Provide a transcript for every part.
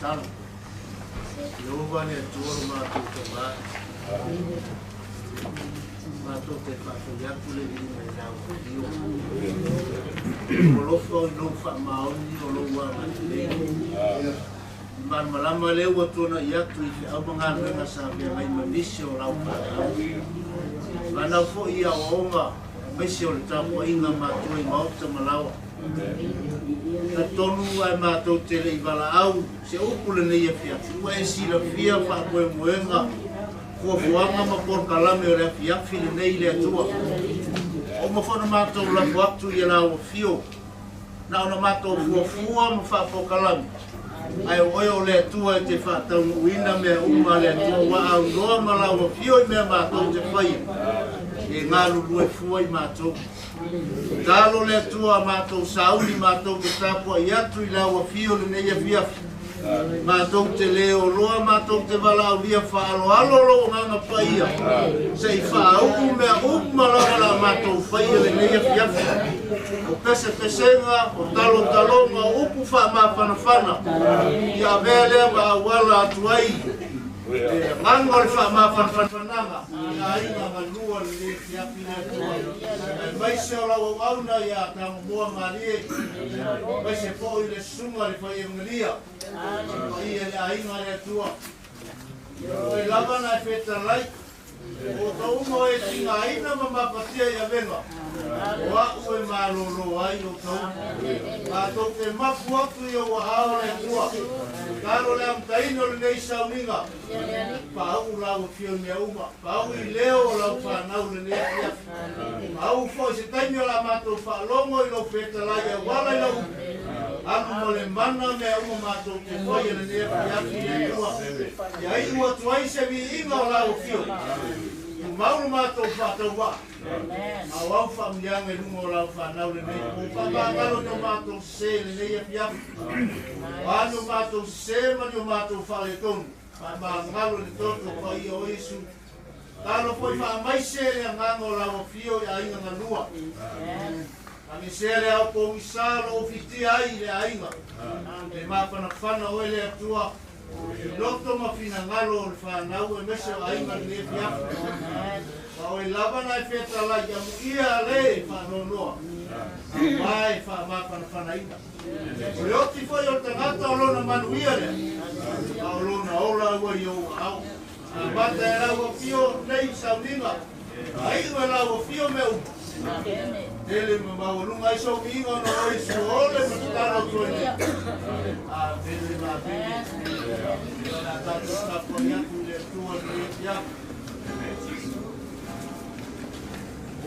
Tatalo. Ieova le Atua lo matou Tama, matou te faafoi atu le viiga i lau Afio. Ua alofa i lou faamaoni o lou agalelei. I malamalama lea ua tuanai atu i feau ma galuega sa feagai ma nisi o lau fanau. Fanau foi i aoaoga aemaise o le tapuaiga matua i maota ma laoa. Talitonu ae matou te le i valaau se upu lenei afiafi, ua e silafia faamoemoega, fuafuaga ma polokalame o le afiafi lenei i le Atua. Ua uma foi ona matou lafo atu i lau afio, na ona matou fuafua ma faapolokalame, ae o oe o le Atua e te faataunuuina mea uma a le Atua ua aunoa ma lau afio i mea matou te faia, e galulue fua i matou. Talo le Atua matou sauni matou te tapuai atu i lau afio lenei afiafi. Matou te le oloa, matou te valaaulia faaaloalo lou agaga paia. Se i faauu mea uma lava la matou faia lenei afiafi. O pesepesega, o talotaloga, o upu faamafanafana, ia avea lea ma auala atu ai le agaga o le faamafanafanaga i aiga galua lenei afiafi le Atua. Aemaise o lau auauna ia Tagomoa Malie, aemaise foi le susuga le Faieugalia, paia le aiga le Atua. O e lava na e fetalai, o taunga o e tigaina ma mapatia i avega, o au e malolo ai o taunga. Mātou te mapu atu i au ao le Atua, talo le amtaina o lenei sauniga, paau lau afio mea uma, paau i leo o lau whanau lenei afiafi. Paau foi se taimi o la mātou whaalogo i lau fetalai auala i lau upu. Alu mo le mana mea uma mātou te whai lenei afiafi le Atua. Ia iu atu ai se viiga o lau afio. Tumaulu mātou whaataua. Au au whaamlianga i lunga o lau whanau lenei. O whaamangalo ni o mātou se lenei afiafi. O ani o mātou se ma ni o mātou whaale tonu. Whaamangalo le toto pa ia o Isu. Talo foi whaamaise le anganga o lau afio i aiga galua. Anisea le au pogisa lo ufitia ai le aiga. Le mafanafana oe le Atua. I loto ma finagalo o le whanau e mese o aiga lenei afiafi. Ma oe lava na e fetalai ia muia le whaanonoa. Mai whaamafanafanaina. O le oti foi o tagata o lona manuia lea. A o lona ola ua i ou ao. A mata e lau afio nei sauniga. A iu e lau afio mea uma. Tele ma maualuga ai sou viiga ona o Iesu ole ma tatalo atu ai nei. Amene ma amene. O le a tatou tapuai atu i le Atua lenei afiafi.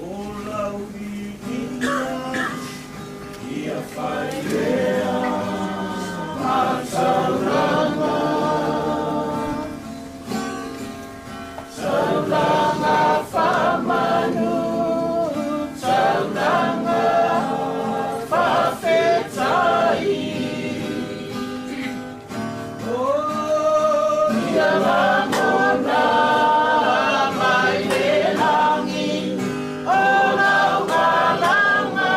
O lau viiga ia fai lea ma taulaga. Taulaga faamanu, taulaga faafetai. O ia lagona mai le lagi, o lau valaga.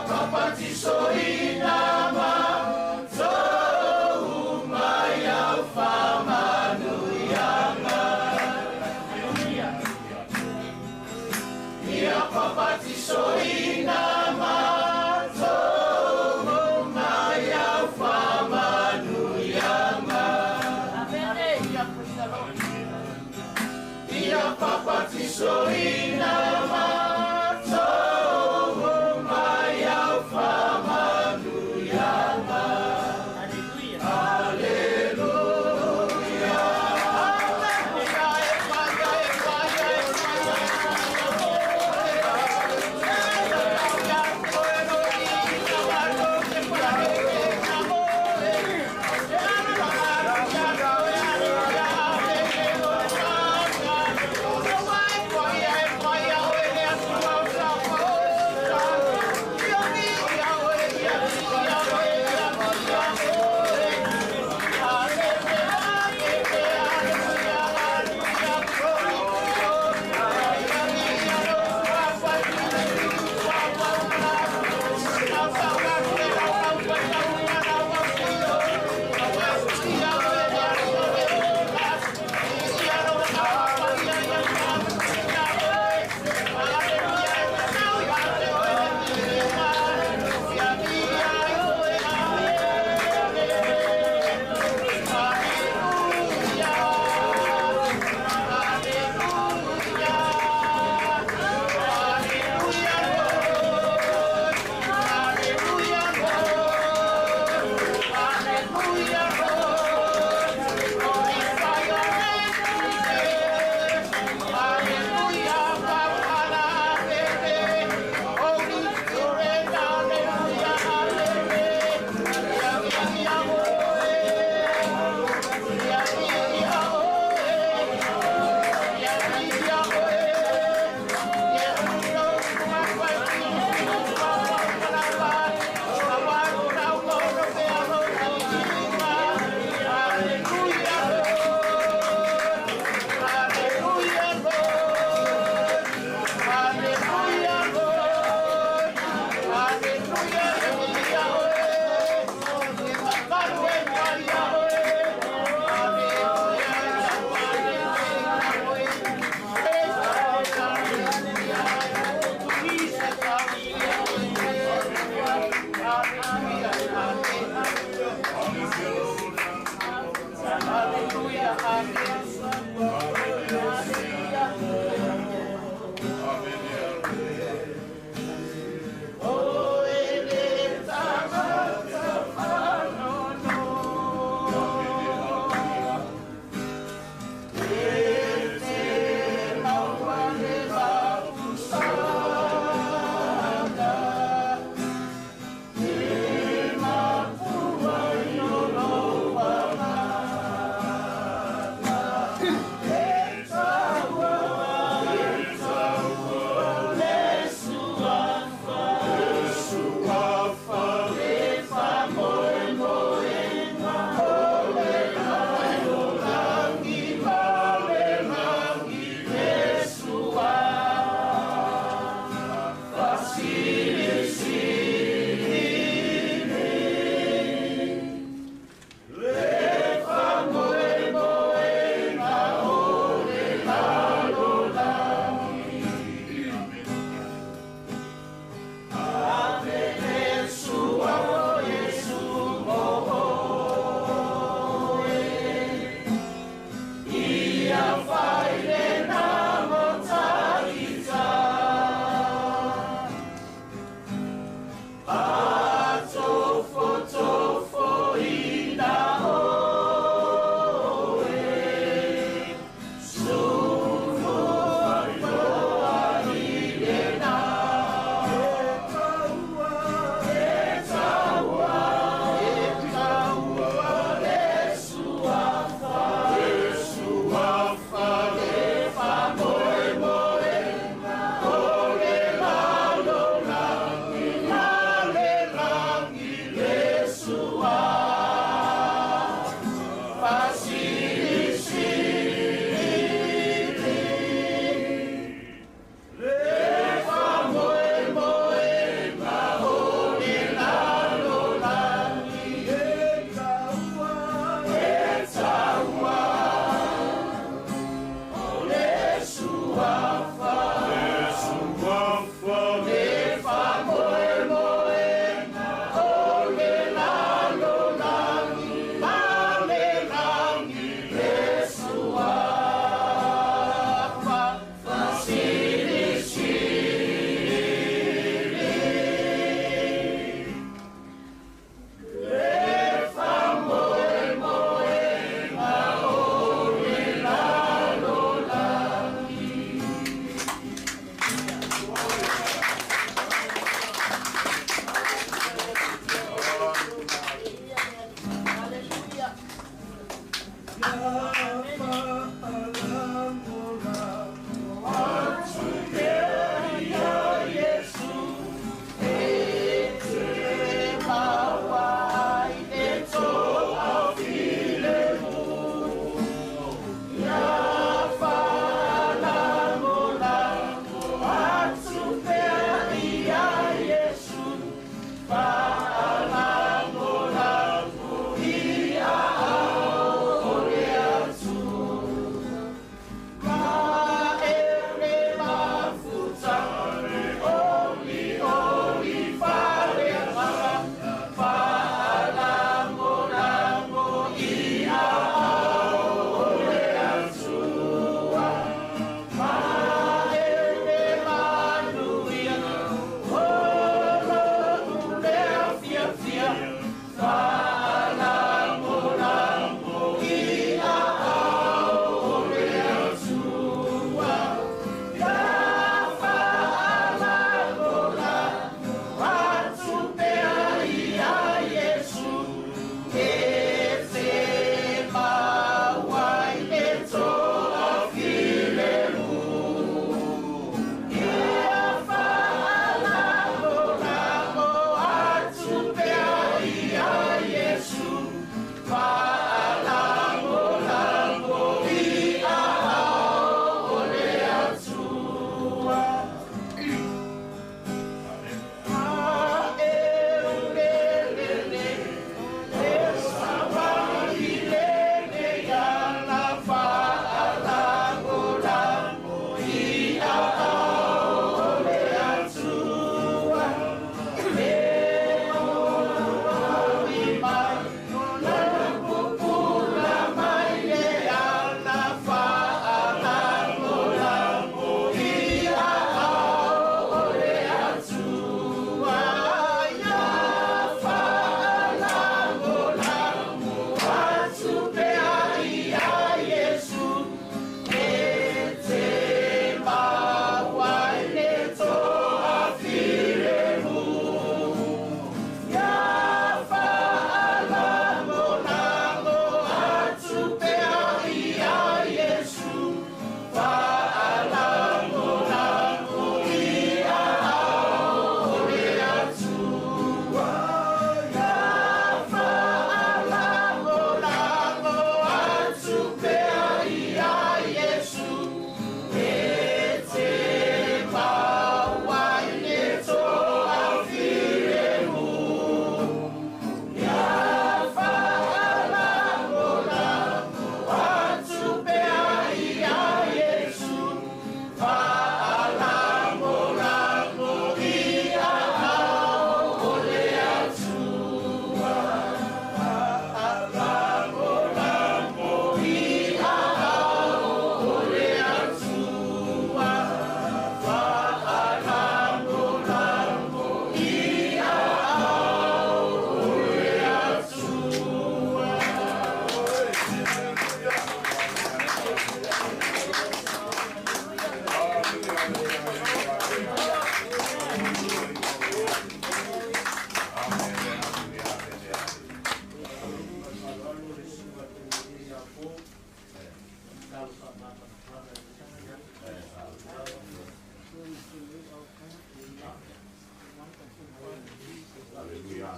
Papatisoina matou mai au faamanuiaga. Ia papatisoina matou mai au faamanuiaga. Ia papatisoina matou mai au faamanuiaga.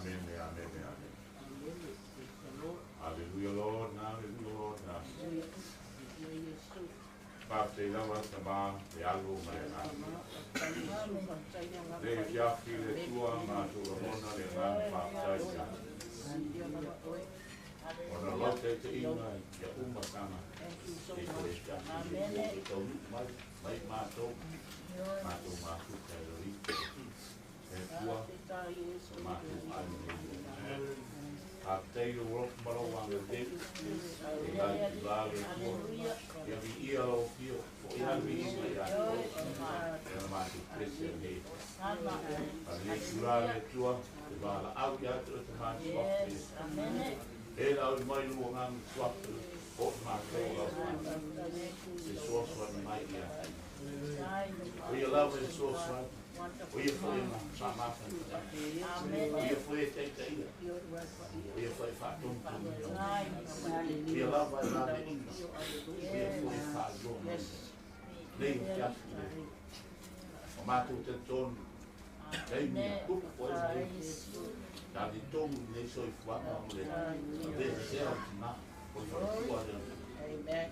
Amene, amene, amene. Hallelujah, Lord, hallelujah, Lord. Faafetai lava Tamā le alu ma le agaga. Le afiafi le Atua matou lagona le agaga faafetai ia te Oe. Ona o lau taitaiga ia uma tagata e toe afiafi le Atua ua taunuu mai mai matou, matou mafuta e loli. Le Atua, o matou aiga nei. Faafetai i lou alofa ma lou agalelei, e lai tula le Atua, ia viia lau afio, foi lava le viiga ia te oe, e na matou pese nei. A lenei tula le Atua, te valaau ia te oe te matou suafa Iesu. E lau mai lou agaga suafa o matou lau fana, se fesoasoani mai ia te O ia lava e fesoasoani, o ia foi e faamafanafana, o ia foi e taitaia, o ia foi e faatonutonuina, o ia lava e laveina, o ia foi e faailoa mai. Nei o afiafi le o matou talitonu, taimi a tupu foi lenei, talitonu lenei soifuaga o le aveesea o tina o le faletua lea.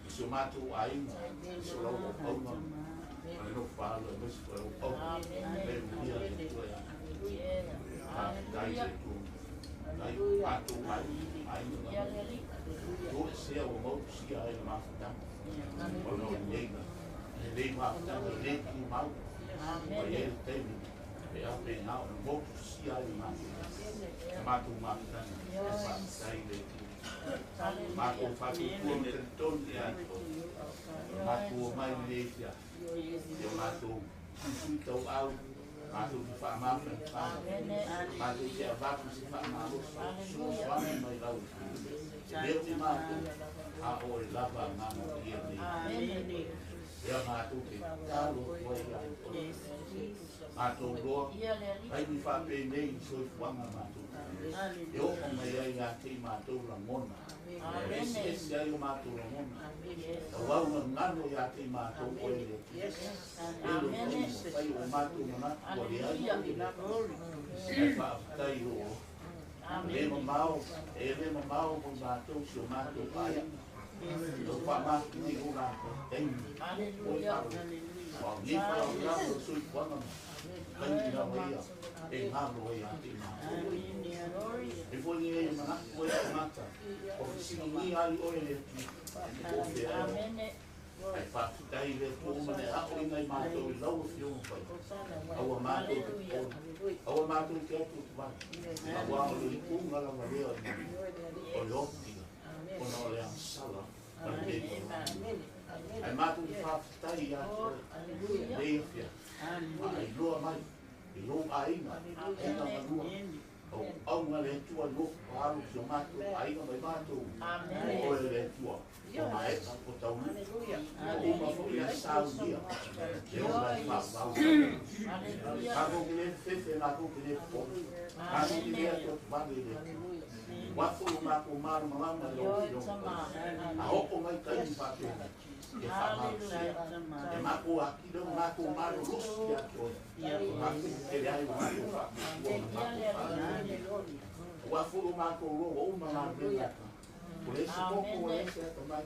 I si o matou aiga, i so lau auauna, ma le nofo alo aemaise foi o auauna, le ulia le Atua ia te oe. Faafetai le Atua. Tai matou aiga, aiga lava. Toesea ua mautusia ai le mafutaga. Ona o lenei lenei mafutaga i le tumau. Ua i ai le taimi pe a pe na ona mautusia ai le mafutaga. Le matou mafutaga, faafetai le Atua. Matou faatuatua ma talitonu ia te oe. O le matou omai lenei afiafi. Ia o matou tuisui tauau, matou te faamafanafana, matou te avatu se faamalosi, fesoasoani mai lau Afioga. E le o ni matou, a o oe lava agaga paia nei. Lea matou te tatalo atu ai ia te oe. Matou loa, taimi faapenei i soifuaga matou. E oo mai ai ia te i matou lagona, e eseese ai o matou lagona, tauau gagano ia te i matou oe le Atua. Lele o taimi ua fai o matou manatu ua leai oe le Atua. Ae faafetai i lou alofa. E le mamao, e le mamao mo i matou si o matou aiga. Lau faamafina i lou latou taimi. Oe faalogo. Aua o nei faalavelave o le soifuaga ma taimi lava ia e galo ai ia te i matou. E foi nei e manatu ai tagata, ua fesiligia ai oe le Atua, po o fea ea oe. Ae faafetai i le Atua ua mane aoina i matou i lau Afioga Paia. Aua matou te popole, aua matou te atuatuvale, aua o le iuga lava lea o le oti ona o le agasala ma le le tauaga. Ae matou te faafetai ia te oe lenei afiafi, faailoa mai i lou aiga, aiga galua, au auga le Atua i lou alu si o matou aiga mai matou, o oe le Atua, o maea o taunuu, ua uma foi ia saunia, e ola e faavavau. Matou te le fefefe, matou te le popole, matou te le atuatuvale i le Atua. Ua foi o matou malamalama i lau Afioga Paia. A oo mai taimi faapenei, ia faamalosia. E matou atili ai o matou malolosi ia te Oe, o matou tele ai o matou faatuatua ma matou faanoanoa. Aua foi o matou loa ua uma galuega a tagata. Ua leai se toto, ua leai se atamai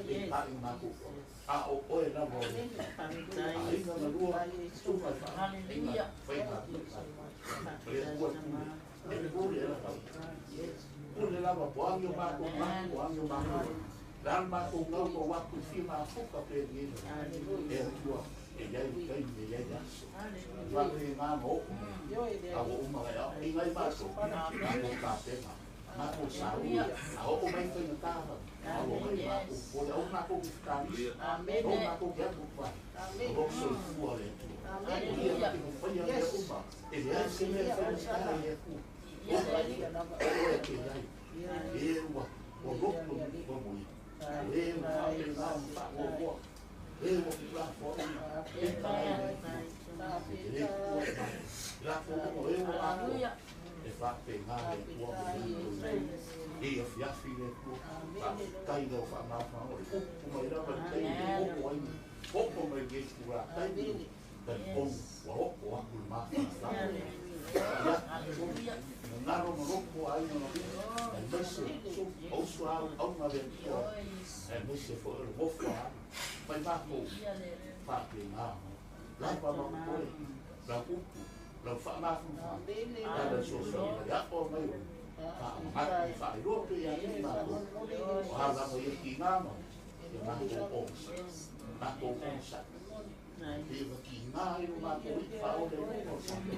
e paʻi i matou toa. A o Oe lava o le Atua. Aiga galua, susuga i faaiga faiga atu i matou. O le Atua e pule. E pule lava ia. Pule lava po agi o matou malu, po agi o matou. Le a le matou gau tou atu i fia mafuta pe ni e Atua e iai le taimi e iai le aso. Faapena na oo mai. A ua uma lai ao inga i matou, matou tapena, matou saua. A oo mai faigata lava, a ua mai matou popole, aua matou te fetalisi, aua matou te atu atu ai. O lo o soifua le Atua. O ia na te mafaia mea uma, e leai se mea e faigata i le Atua. Ola ia, oe te iai. E ua ua loto ua moe. O e ua faapena ona faamuamua. E ua tuulafoaiina, e tagai le Atua. E te le tuua e mai. I latou uma o e ua matutua, e faapena le Atua mo matou nei. Nei afiafi le Atua, faafetai lau faamafanafanaga o le upu mai lava i le taimi e oo ai, oo mai lenei itula taimi, talitonu ua oo atu le mafanafana. Ia, finagalo ma loto o aiga ma aemaise o uso a auauga a le Atua, aemaise foi o le nofo a alo mai matou faapena lava ma totoe lau upu lau faamafanafana e ala i fesoasoani mai aʻo mai o faamanatu ma faailoa pea ia te i matou o a lava ia tiga ma ia matou ogasai matou ogasai pe ua tiga ai lo matou iʻi faaola i luga o le sami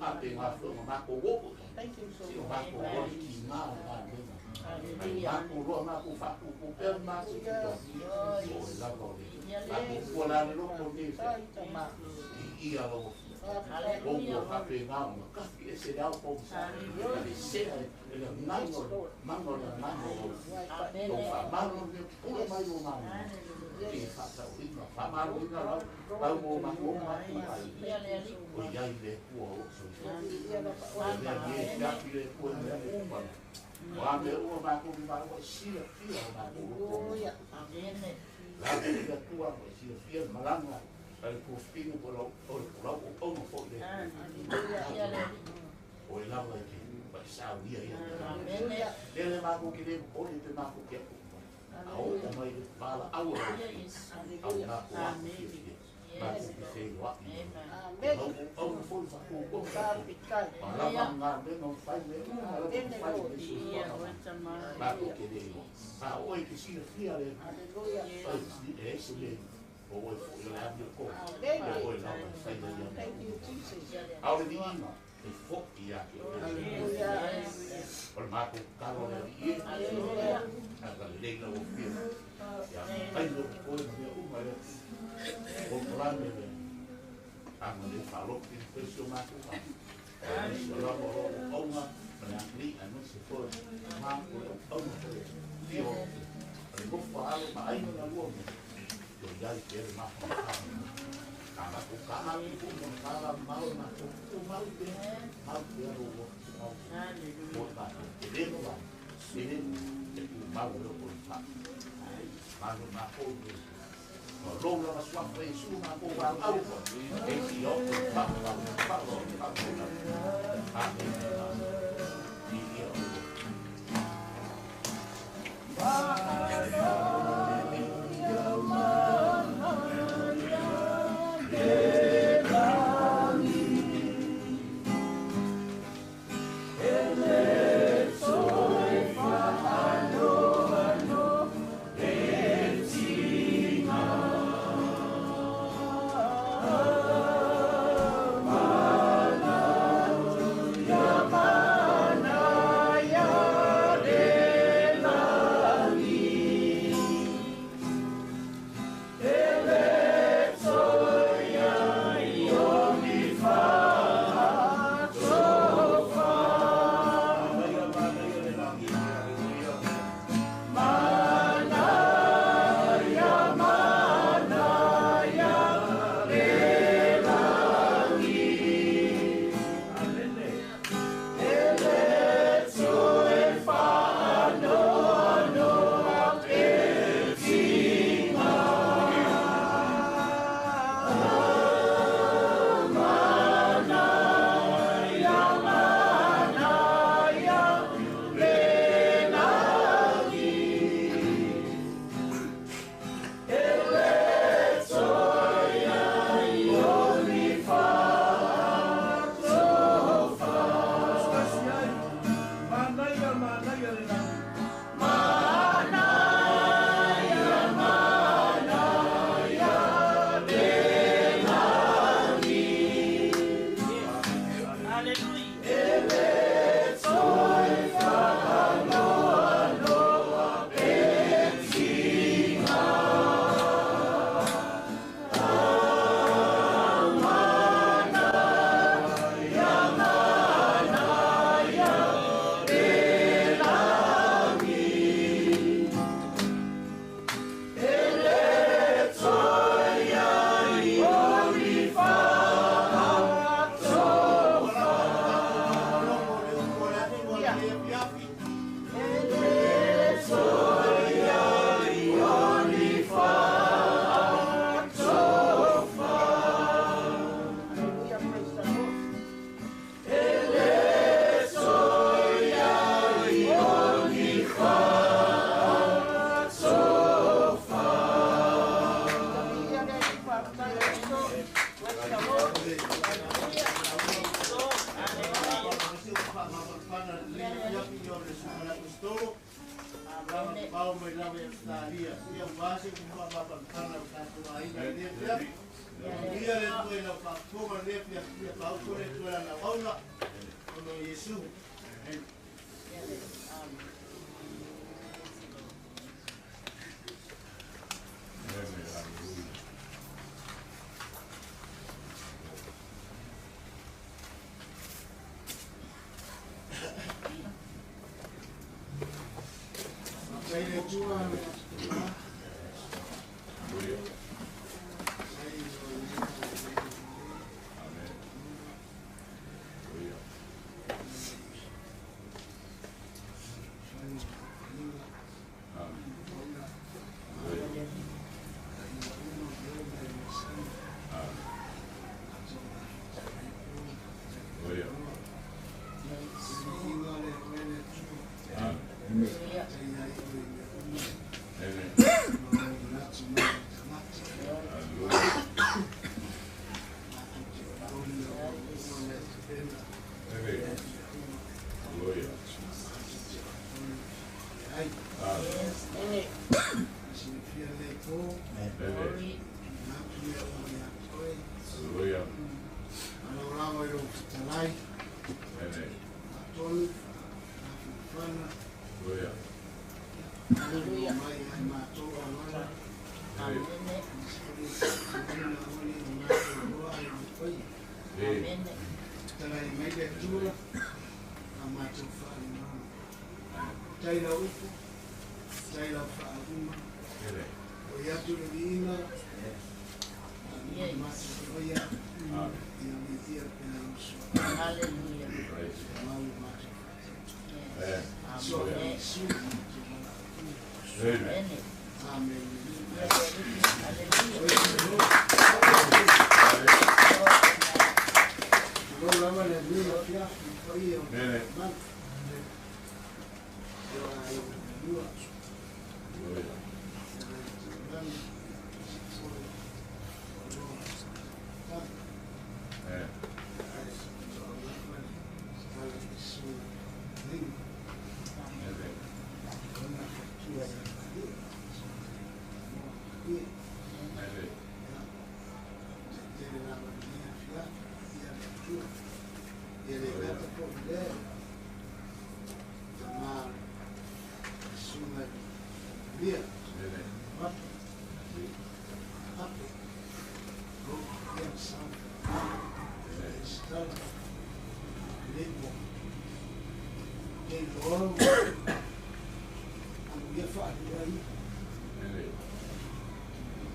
a pēlā foi ona matou oo i ai seia matou loa le tiga o le galuega ae matou loa matou faapuupuu pea ma matou fetua'i o oe lava o le matou pua la le loto lenei i viia lau Afioga o ua faapena ona tafi ese le ao pogisa e le sea e le agaga o le mana o le agaga o lau faamalo le mea pupula mai lo galuega e faatauina faamaloina lau lau mo matou matou ai o i ai le Atua o loo soifua o lea e feafi le Atua i mea uma o a mea uma matou ni maua e silafia o matou loto la le Atua e silafia le malaga a le tuafafine po o le lau auauna foi le o e lava e te paisauia ia lea le matou te le popole pe matou te aʻo a oo mai le valaau a lau au matou ato fiafia matou te feiloai lau auauna foi faatuatua ma lava galuega ma fai mea uma lava ma fai le soifuaga matou te le iloa a oe e te silafia le e ese le o oe foi o le amiotonu o oe lava e faia ia mea uma a o le viiga e foʻi ia te oe o le matou tatalo le Alii e agalelei lau Afioga ia fai lou totoe ma mea uma e le polokalame le agalelei faalofi le fai si o matou vaga aemaise lava o lou auauna ma le agalii aemaise foi ma o le auauna foi fia o le nofo a alo ma aiga na lua me o i ai pea le mafanafana a matou taali foi ma tala mamao e matou tumau pea mau pea lou loto mau mo le matou e le mavae e le e tumau e o le faa malo matou le o lou lava suafa Iesu matou valaau e ti o le faa faa faa faa Amen. Viia o Manaia, manaia le lagi. Haleluia. Tasi ai. Manaia, manaia le lagi. le suka la pistolo. Amen. Pau mai lava e Australia. Ia vase ku pa pa pa kana o tatou aiga i le afiafi. Ia le Atua i lau faafofoga i le afiafi, ia faaoto le Atua i lana auauna, ona o Iesu. Amen. Faafetai le Atua le Aso Toga. Sai o lenei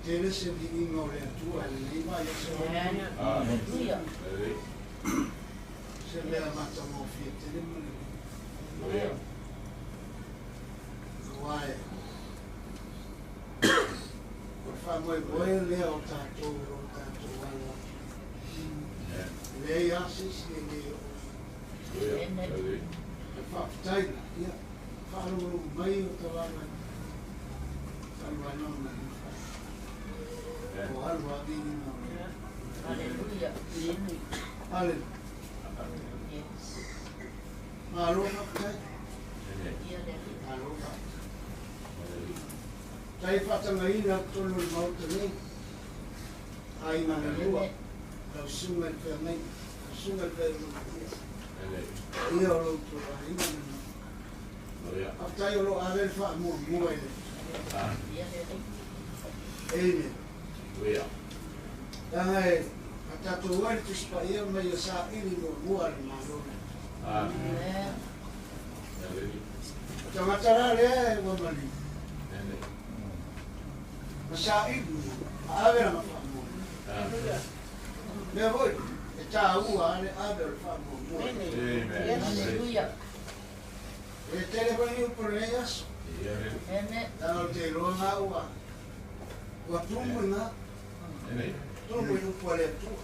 Tele se viiga o le Atua i lenei vaiaso. Se mea matagofie tele ma le aua e o le faamoemoe lea o tatou o lo tatou alo atu. E leai lava se isi e le oo i ai. Le faafetai ia faalogologo mai o talaga talu ai lava mai o alu a viiga o le Hallelujah. Hallelujah. Malo faafetai. Malo faafetai. Tai faatagaina totonu o le Maota nei, aiga na lua, lau susuga i le feagaiga, lau susuga i le feagaiga, paia o lo outou aiga na lua. Faafetai o lo o ave le faamuamua i le Amen. Leaga e a tatou ai le Tusi Paia ma ia saili muamua le Malo le Atua. O tagata la lea e ua maliu ma saili ma ave lana faamuamua. Mea foi e taua lava le ave o le faamuamua. E tele foi ni upu o lenei aso. Leaga ou te iloa nga ua ua tumu i nga tumu i upu a le Atua.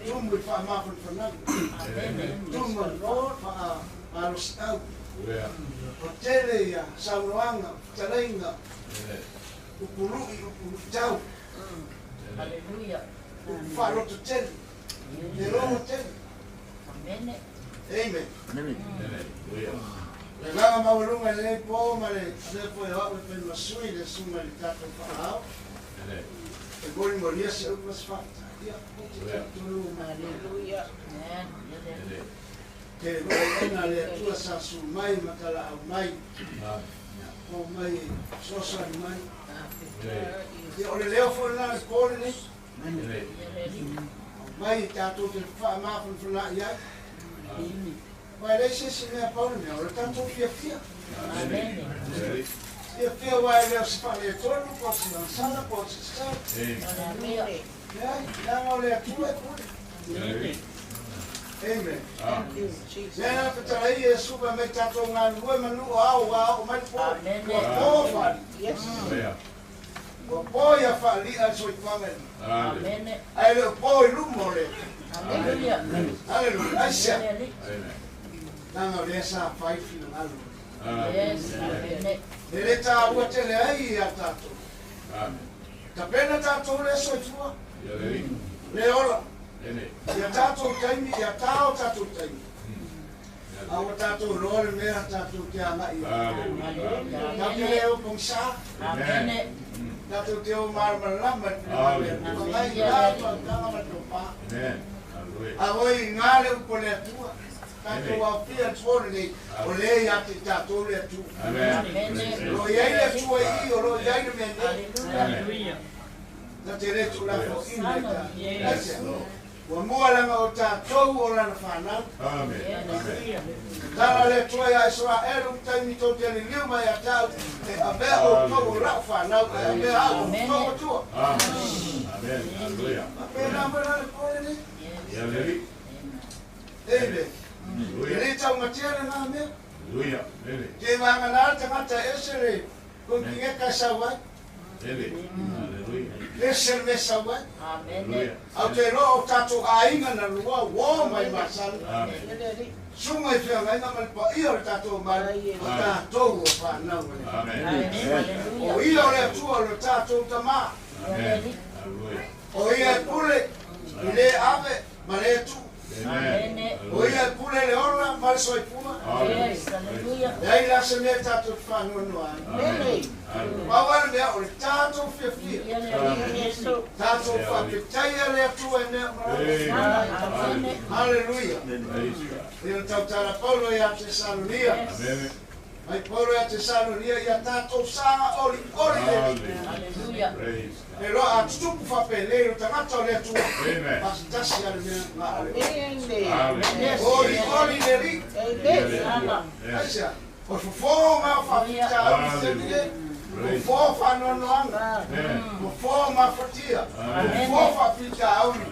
Tumu i faamafanafanaga. Tumu i faamalosiau. Ua tele ia saunoaga, fetalaiga, upu lui, upu luitau, upu faalototele, le logo tele. Amen. Le agaga maualuga i lenei po ma le avea foi o au e fai ma sui i le susuga i le tatou faaao e molimolia se upu ma se faafetai. Ia, ou te talitonu tele foi auauna a le Atua sa susu mai ma talaau mai, po mai e fesoasoani mai. Ia, o le leo foi lena o le po lenei. Aumai tatou te faamafanafana'i ai. Aua e leai se isi mea pau le mea, o le tatou fiafia. Fiafia aua e le o se faaletonu po o se agasala po o se sasala. Leai, leaga o le Atua e pule. Amen. Lea na fetalai Iesu fai mai tatou galulue manu o ao ua oo mai le po. Ua po faaali'i. Ua po ia faali'a le soifuaga i luga, ae le o po i luma o le Atua. Haleluia. Aisea? Leaga o lea sa fai le finagalo o le Atua. E le taua tele ai ia tatou. Tapena tatou lea soifua, le ola, ia tatou taimi, ia ta o tatou taimi. A ua tatou iloa le mea tatou te agai i ai. Tatou te le o pogisa. Tatou te o malamalama i le finagalo o le Atua. Mai i ina le faautaga ma le tofa. A oi i ina le upu a le Atua, tatou aofia i le po lenei, o lea ia te i tatou le Atua. O lo o i ai le Atua i i, o lo o i ai le mea nei. Ta te le tuulafoaiina i tatou. Aisea? Ua mua leaga o tatou o lana fanau. Tala le Atua ia Isaraelu, taimi tou te liliu mai ia te au, e avea outou o la'u fanau, ae avea au o outou Atua. Faapena foi la le po lenei. Amen. E le taumatea lena mea. Te vagana le tagata e ese le konkineka e sau ai. Ese le mea sau ai. Ae ou te iloa o tatou aiga na lua uo mai masani. Susuga i feagaiga ma le paia o le tatou malu, o tatou o fanau a le Atua. O Ia o le Atua o le tatou Tama. O Ia e pule i le ave ma le tuu. O Ia e pule le ola ma le soifua. Leai la se mea tatou te faanoanoa ai. Pau lava le mea o le tatou fiafia. Tatou faafetaia le Atua i mea uma lava. Haleluia. Ia na tautala Paulo ia Tesalonia. Mai Paulo ia Tesalonia ia tatou saga olioli le Alii. E loa a tutupu faapenei o tagata o le Atua, faasitasi a le mea na ale. Olioli le Alii. Aisea? O le fofo ma o faafitauli i taimi nei, fofo faanoanoaga, fofo mafatia, fofo faafitauli.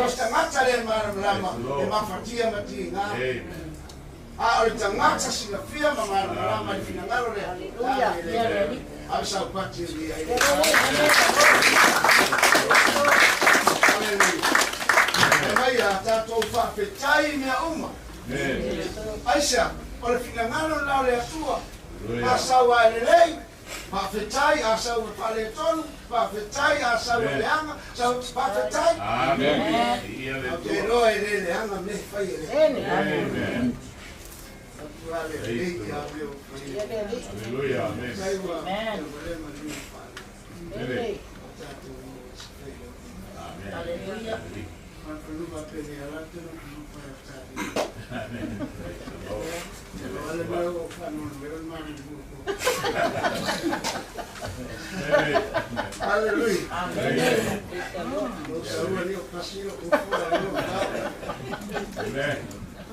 O se tagata le malamalama e mafatia ma tiga. A o le tagata silafia ma malamalama i le finagalo lea, Haleluia. Ave saupati e lia i le. Haleluia. Mai a tatou faafetai i mea uma. Aisea? O le finagalo lena o le Atua. A sau a e lelei, faafetai. A sau e faaletonu, faafetai. A sau e leaga, sau faafetai. Ou te iloa e le leaga mea e fai e le Atua. Atua lelei ia mea ua fai e le Atua. Faafetai ua tauvalea maliu ma faalele. O tatou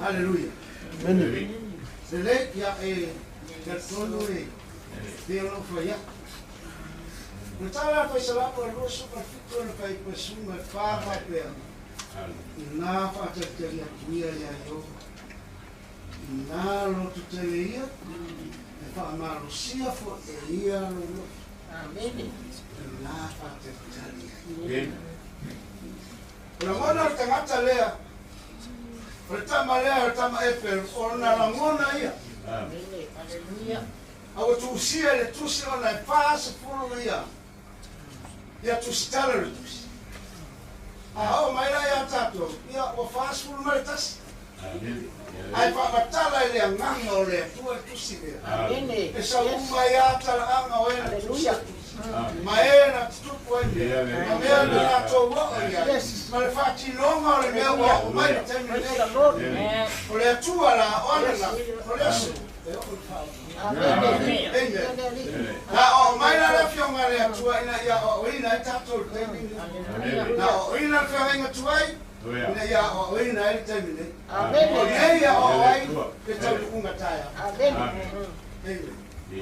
Hallelujah. Lelei, ia e talitonu e pei ona ou fai atu. O le tala a Faisalamo e 27 ona fai ipasuga e fa faapea, Ina faatalitali atu ia iā Ieova, ina loto tele ia, e faamalosia foi e ia lou loto. Ina faatalitali ai. O lagona o le tagata lea, o le tama lea o le tama Eperu, o lona lagona ia. A ua tuusia i le tusi ona e 40 ia ia tusitala o le tusi. A oo mai la ia tatou, ia ua 41. Ae faamatala i le Agaga o le Atua le Tusi lea. E sau uma ai lava talaaga o e na tusi ma e na tutupu ai mea, ma mea na latou oo i ai, ma le faatinoga o le mea ua oo mai i le taimi lenei. O le Atua la o ananafi, o le aso, e oo i le faavavau. Amen. Na oo mai la le Afioga a le Atua ina ia aoaoina ai tatou i le taimi lenei. Na aoaoina le feagaiga tuai, ina ia aoaoina ai le taimi nei. O nei e aoao ai le taunuuga taeao. Amen. O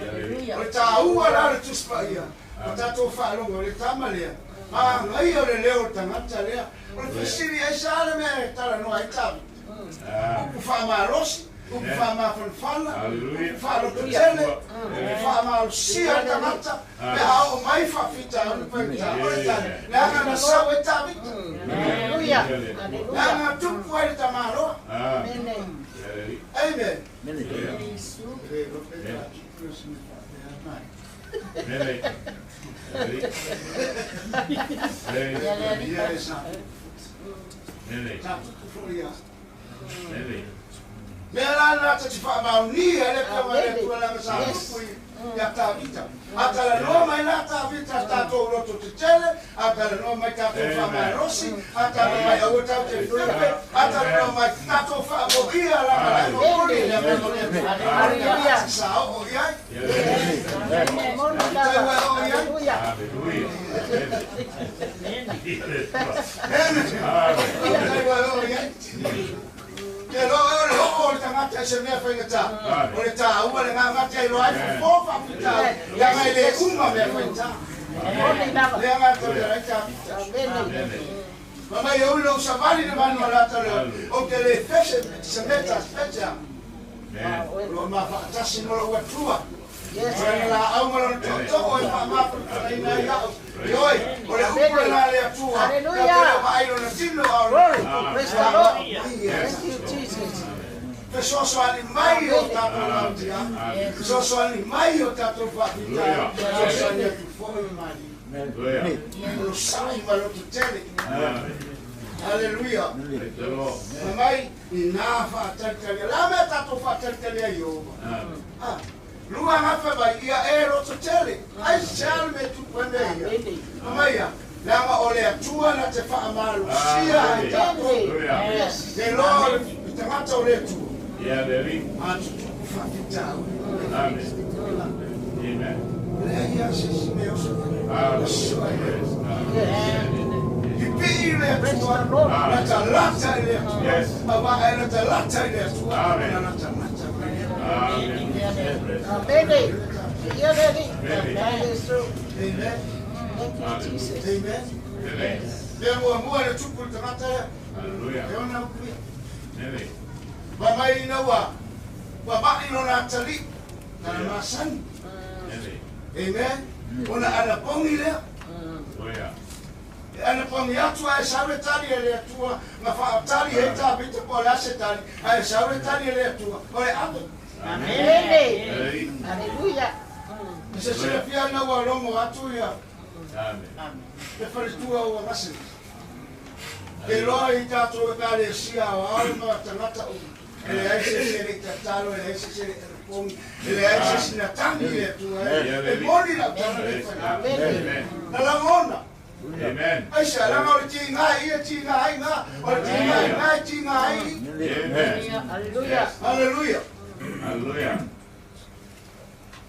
le taua la o le Tusi Paia, o tatou faalogo i le tama lea, manaia o le leo o le tagata lea. O le fesili, aisea le mea e talanoa ai Tavita? Upu faamalosi, upu faamafanafana, upu faalototele, upu faamalosia le tagata, pe a oo mai faafitauli faigata. O le tali, leaga na sau ai Tavita. Leaga na tupu ai le tamaloa. Amen. Mea la lena ta te faamaonia le Afioga i le Atua leaga sa tupu ia Tavita. A talanoa mai la Tavita tatou loto tetele, a talanoa mai tatou faamalosi, a talanoa mai aua tatou te fefe, a talanoa mai tatou faamoia lana la e momoli le Agaga o le Atua. O le tagata sa oo i ai. Tai ua e oo i ai. Tai ua e oo i ai. Te loa o le oo o le tagata i se mea faigata, o le taua le gagata e iloa ai fofo faafitauli, leaga e le uma mea faigata. Leaga e tau ai Tavita. Fai mai e ui lou savali le manu a lata leo, ou te le fese se meta fete a. O lo o ma faatasi ma lou Atua. O lana laau ma lona tootoo e faamafulufulaina ai au. Ioe, o le upu lena a le Atua, tatou te le o vaai lona tino a o lona upu. Fesoasoani mai i o tatou lautia, fesoasoani mai i o tatou faafitauli, fesoasoani atu foi i malie. O lo sai ma loto tele. Haleluia. Fai mai, ina faatalitali. O le a mea tatou faatalitali ai Ieova? Ah, lua gafa mai, ia e loto tele. Ai se a le mea e tupu ai mea ia? Fai mai ia, leaga o le Atua na te faamalosia ai tatou. Te loa o le tagata o le Atua. A tutupu faafitauli. Leai lava se isi mea o se aso ai le Pipii i le Atua, latalata i le Atua, aua a e latalata i le Atua, ona latalata mai le Amene. Amen. Amen. Mea muamua le tupu i le tagata lea. E ona upu ia. Fai mai ina ua mai lona atalii. Tala masani. Amen. Ona anapogi lea. E anapogi atu ae sau le tali a le Atua na faatali ai Tavita po o le a se tali ae sau le tali a le Atua o le ave. Amen. Haleluia. E se silafia ina ua logo atu ia le faletua ua gase. Ke loa i tatou Ekalesia aoao ma tagata uma. E leai se isi e le i tatalo, e leai se isi e le i anapogi, e leai se isi na tagi i le Atua. E moni lau tala lea e fai atu. Na lagona. Aisea? Leaga o le tiga i e tiga ai na, o le tiga i na e tiga ai i. Haleluia.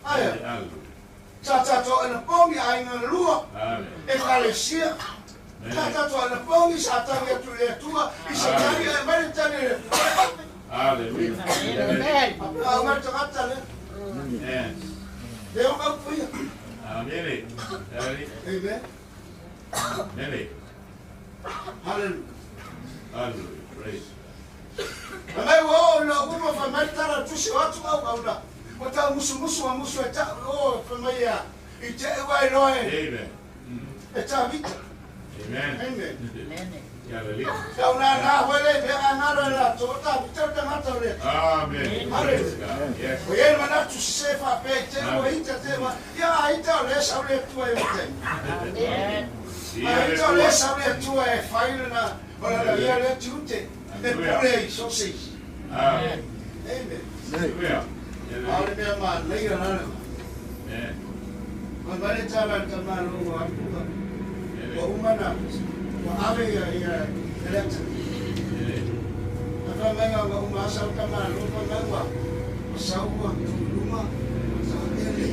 Aia. Sa tatou anapogi aiga lua, Ekalesia. Sa tatou anapogi, sa tagi atu i le Atua, i se tali, ae aumai le tali a le Atua. A aumai le tagata lea. Lea o upu ia. Amen. Hallelujah. Fai mai ua oo ina uma fai mai le tala a le tusi o atu auauna ua tau musumusu a musu e tau o fai mai ea i te ua iloa e e Tavita. Amen. Tau nā nā hoi le mea a ngaro e latou o Tavita o le tagata o le Atua. Hallelujah. O iai le manatu sese faapea i te ua ita te ua ia a ita o lea sau le Atua e otaina. A ita o lea sau le Atua e fai lana o lana ia lea tiute e pule ai so se isi. Amen. Amen. Hallelujah. A o le mea manaia la lena. Amen. Fai mai le tala a le tamālō ua alu ua uma na ua ave ia ia le atalii. Ae fai mai ua uma lava sau le tamālō fai mai ua sau ua tu i luga ua taele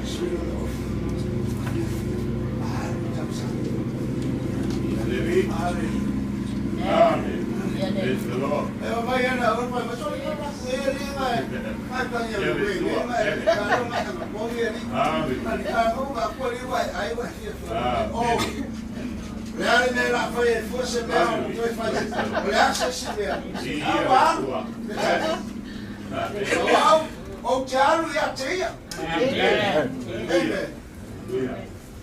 sui lona ofi ua fiafia alu i tausaga. Hallelujah. Amen. Praise the Lord. E o mai ana o mai mai soli ka ku e li mai mai pa ia le we le mai ka lo mai ka ko ye li Amen. mai ka no ka ko li wai ai wa fia fia o le ale me la fa e fo se me o to e fa o le asa se me a wa o au o te alu ia te ia. Amen. Amen.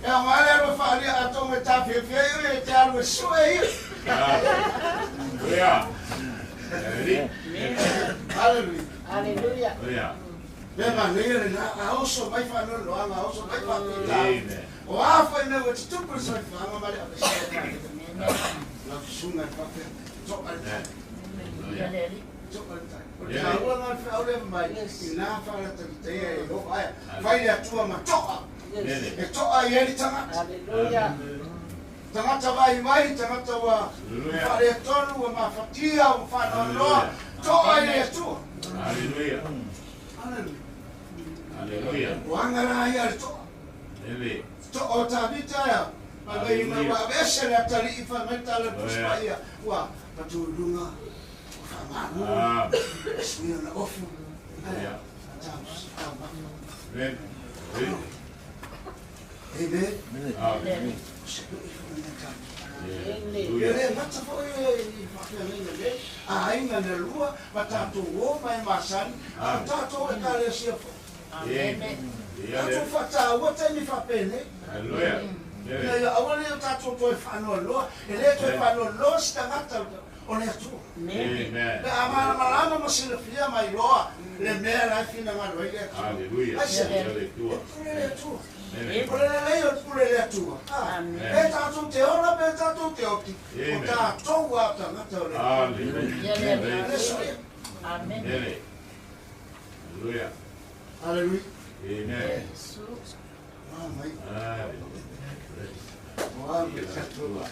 E o ngale ro fa ali a to me ta fia fia ia te alu e su e ia. Hallelujah. Hallelujah. Hallelujah. Hallelujah. Me manaia lena a oso mai faanoanoaga, a oso mai faafitauli. Amen. O a foi mea ua tutupu le soifuaga ma le aveesea lau susuga i le faapea, to'a le tai, to'a le tai. O le taua lena o le feau lea mai, ina faalatalitaia e Ieova ae fai le Atua ma to'a, e to'a i ai le tagata. Hallelujah. Tagata vaivai, tagata ua faaletonu, ua mafatia, ua faanoanoa, to'a i le Atua. Hallelujah. Hallelujah. Hallelujah. O aga la ia le to'a. Amen. To'a o Tavita ia, fai mai ina ua aveese le atalii, fai mai le tala le Tusi Paia, ua patu i luga, ua faamalo, suia ona ofu, ae taumafa. Amen. Amen. Amen. O se lui foi lena Tavita. Hallelujah. E le gata foi i faafeagaiga nei, a aiga na lua, ma tatou o ma e masani, a o tatou Ekalesia foi. Amen. Tatou faataua taimi faapenei. Hallelujah. Ina ia aua ne i o tatou toe faanoanoa, e le toe faanoanoa se tagata o le Atua. Amen. Pe a malamalama ma silafia ma iloa le mea la e finagalo ai le Atua. Hallelujah. Aisea? Hallelujah. E pule le Atua. Amen. O le lelei o le pule le Atua. Amen. Pe tatou te ola, pe tatou te oti, o Amen. tatou a tagata o le Atua. Hallelujah. Le suia. Amen. Amen. Hallelujah. Hallelujah. Amen. Oa mai. Hallelujah. Oa mai tatou.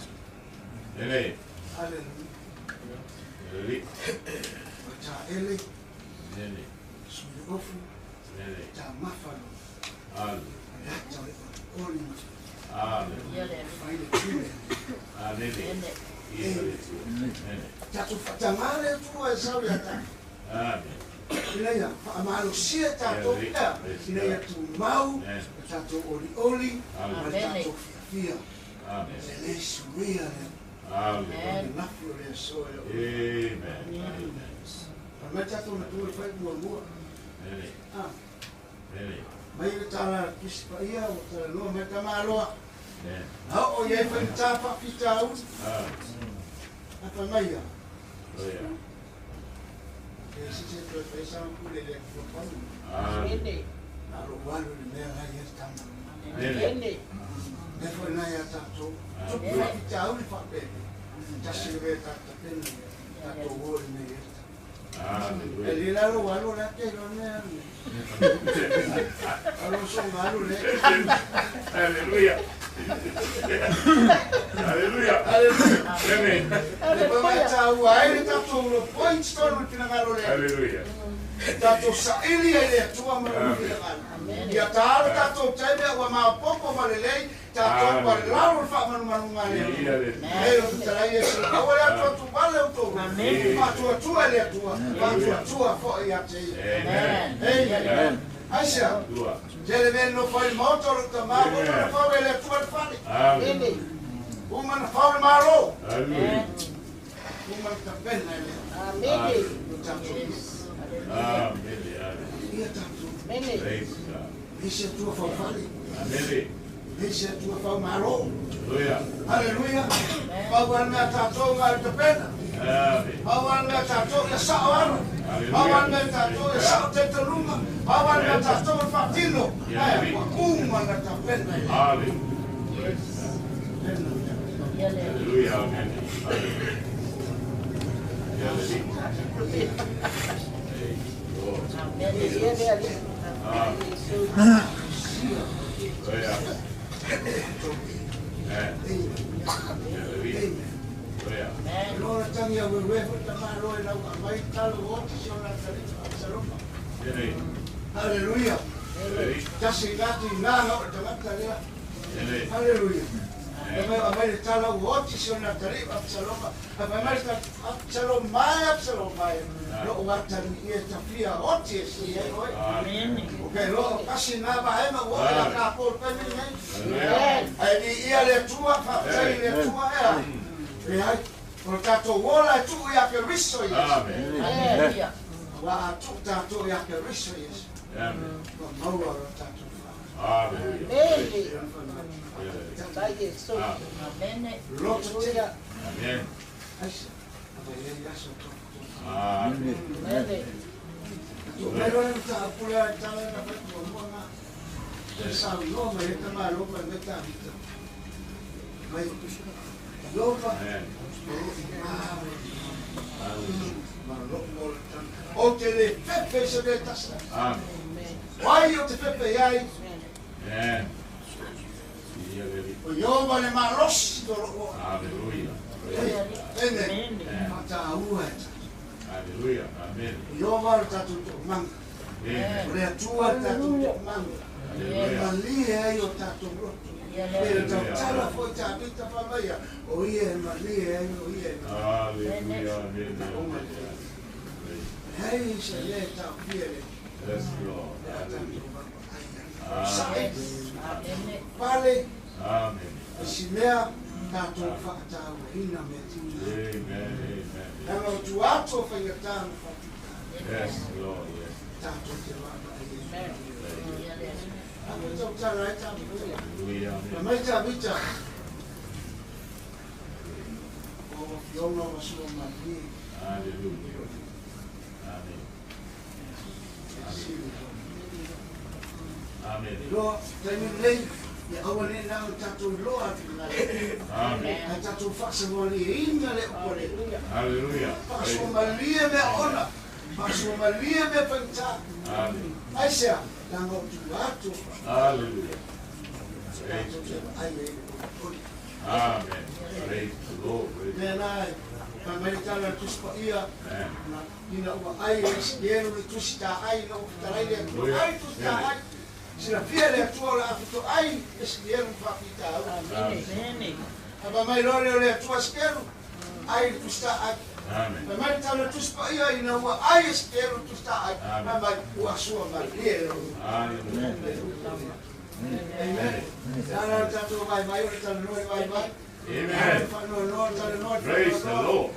Amen. Hallelujah. Hallelujah. O taele, Amen. sui ofu, Amen. taumafa lo. Hallelujah. Le ata o le olioli ma Hallelujah. fai le pule. Hallelujah. Amen. Tatou faatagā le Atua e sau ia tatou. Amen. Ina ia faamalosia tatou pea, ina ia tumau le tatou olioli ma le tatou fiafia. Amen. E le suia le Hallelujah. le lafi o le aso e o. Amen. Amen. Fai mai tatou matua le fai muamua. Amen. Ah, Amen. mai le tala a le Tusi Paia ua talanoa mai tamāloa. Amen. Na oo i ai faigata faafitauli. Hallelujah. Ae fai mai ia. Hallelujah. E se se toe fai sa pule le Atua pau. Hallelujah. Na lou alu i le mea la ia le tama. Amen. Lea foi na ia tatou. Tupu faafitauli faapele. Tasi le mea tatou tapena ia. Tatou o i le mea ia le tama. E Hallelujah. le la lou alu le ate lo mea le. Alo so ngalu le. Hallelujah. Hallelujah. Hallelujah. Amen. Le pa mai tāua ai le tatou lo point tonu i le finagalo le. Hallelujah. Tatou saili ai le Atua ma lona finagalo. Ia taalo tatou taimi ua maopoopo ma lelei, tatou ua lalo le faamanumanuga a le Atua. E o fetalai Iesu, aua le atuatuvale outou. Faatuatua i le Atua, faatuatua foi ia te ia. Amen. Amen. Aisea, Tua. tele mea nofo ai le maota o lou tamā, ua uma na fau e le Atua le fale. Hallelujah. Uma na fau le Malo. Hallelujah. Uma na tapena e le Amen. o tatou ia. Amen. Amen. Ia tatou. Praise God. Leisi Atua faufale. Amen. Leisi Atua faumalo. Hallelujah. Haleluia. Pau a le mea tatou ga le tapena. Amen. Pau a le mea tatou ia sao alo. Pau a le mea tatou ia sao talitonuga. Pau a le mea tatou le faatino. Ae ua uma na tapena e le Hallelujah. Praise God. tapena. Hallelujah. Amen. Hallelujah. Hallelujah. Hallelujah. Amen. Amen. Amen. Hallelujah. Hallelujah. Amen. Yes, Lord. Amen. Amen. Yes, Lord. Yes. Hallelujah. Hallelujah. Amen. Amen. Amen. Hallelujah. Amen. Hallelujah. Amen. Praise the Lord. Amen. Amen. Amen. Praise the Lord.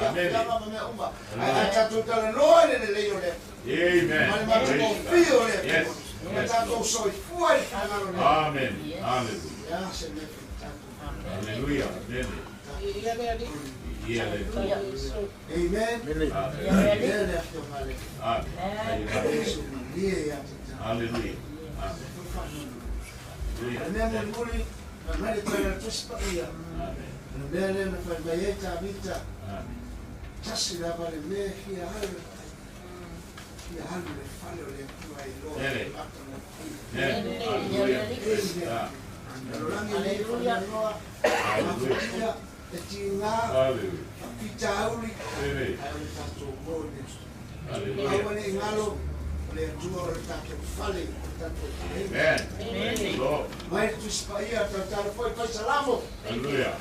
Amen. Amen. Yes. Yes. Amen. Hallelujah. Amen. Amen. Hallelujah. Amen.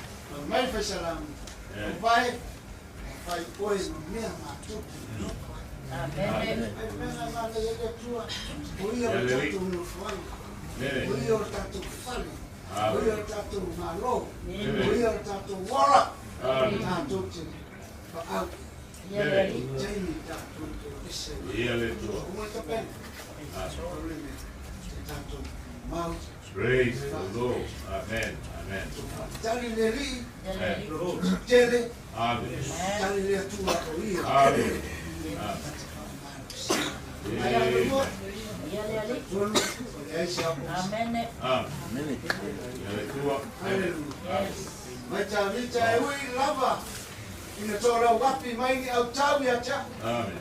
Hallelujah. Praise the Lord. Amen. Amen. Amen. Amen. Amen. Amen. Mai Tavita e ui lava ina tolauapi mai ni autau ia te au. Amen.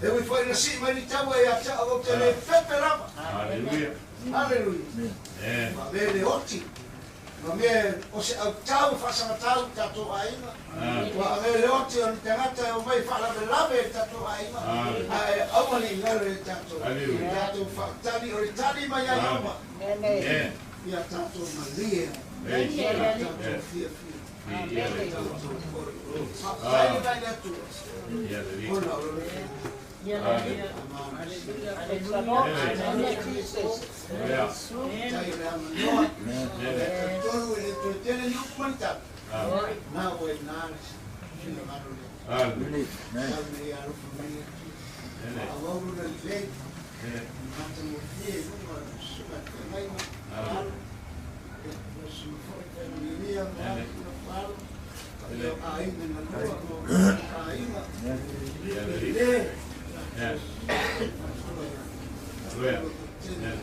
E ui foi ina sii mai ni taua ia te au, ou te le fefe lava. Hallelujah. Haleluia. Amen. Ma avea le oti ma mea o se autau e faasagatau i tatou aiga. Amen. Ua avea le oti o ni tagata e omai faalavelave i tatou aiga. Amen. Ae aua ne i galo i tatou. Hallelujah. Tatou faatali o le tali mai ia Iehoba. Amen. Ia tatou malie. Praise Ia God. tatou Yes. fiafia. Ia le Atua. Faafetai mai le Atua. Ia le Alii. Ona o le Amen. Hallelujah. Jesus. Yeah. Tai le amanoa. Amen. Tolu e le toe tele ni upu ma ni tala. Amen. Na ua i na le finagalo lea. Hallelujah. Tau nei alofa mai le Atua. Amen. Auau lona lelei. Amen. Matagofie i luga o le susuga feagaiga. Amen. Alo. Ia, o susuga foi feagaiga ma Amen. alo na alo. Ia o aiga na lua ma o aiga. Ia le Alii. Le. Yes. Hallelujah. Amen.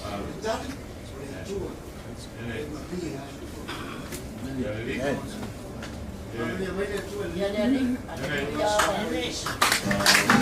Amen. Tali, o le Atua. Amen. E malie ai. Ia le Alii. Amen. Malie mai le Atua. Ia le Alii. Hallelujah. Amen.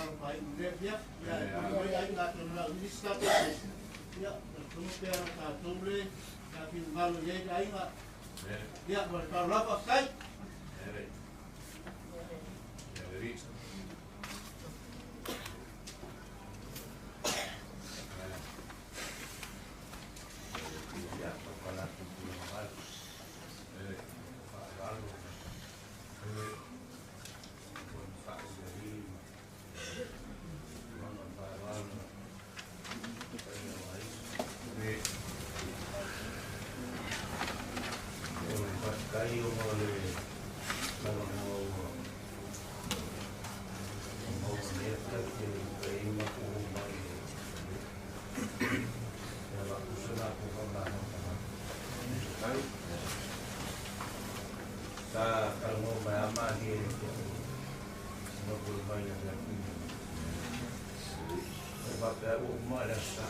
tatalo faaiu i lea afiafi. Ia, e pule mai aiga atonu o le a ui nisi tatou pese, ia, talitonu pea o tatou le sa finagalo i ai le aiga. Ia, ma le faaaloalo lava, faafetai. Sa kalongo mai ama ni e te ma pulu mai na te kuina. O ba pe o ma le sa.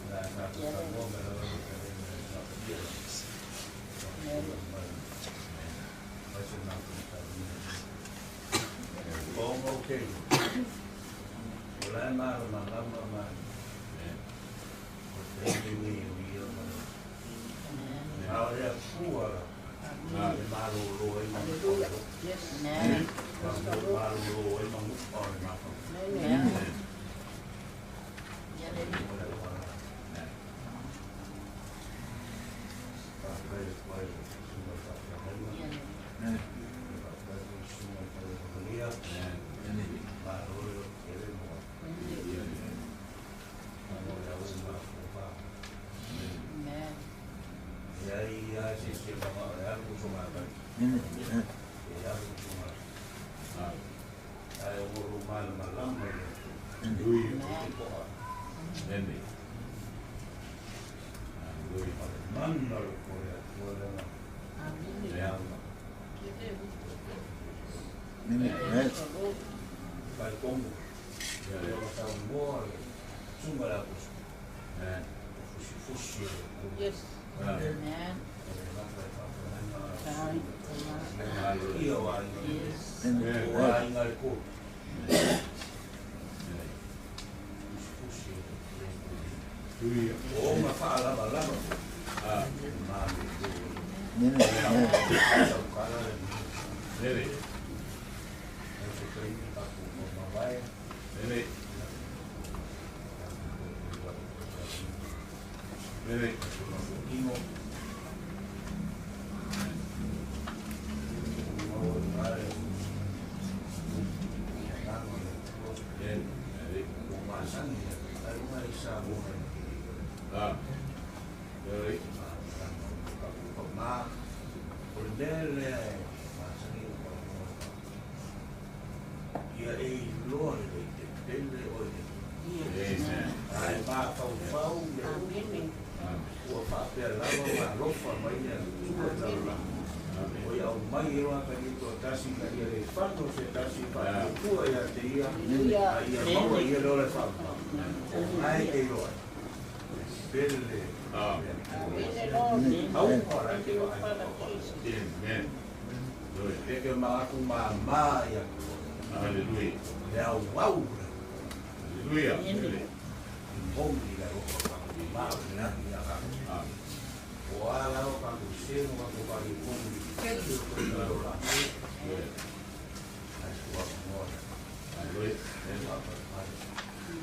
Na sa kalongo mai la la te le na pia. Mai se na ku ta ni. O mo ke. O la ma ma la ma ma. O te ni ni o ma. A o le fua la. Le malolo e Hallelujah. Yes. Amen. Malolo e mangu o le mafa. Amen. Amen. Yes. Amen. Yes.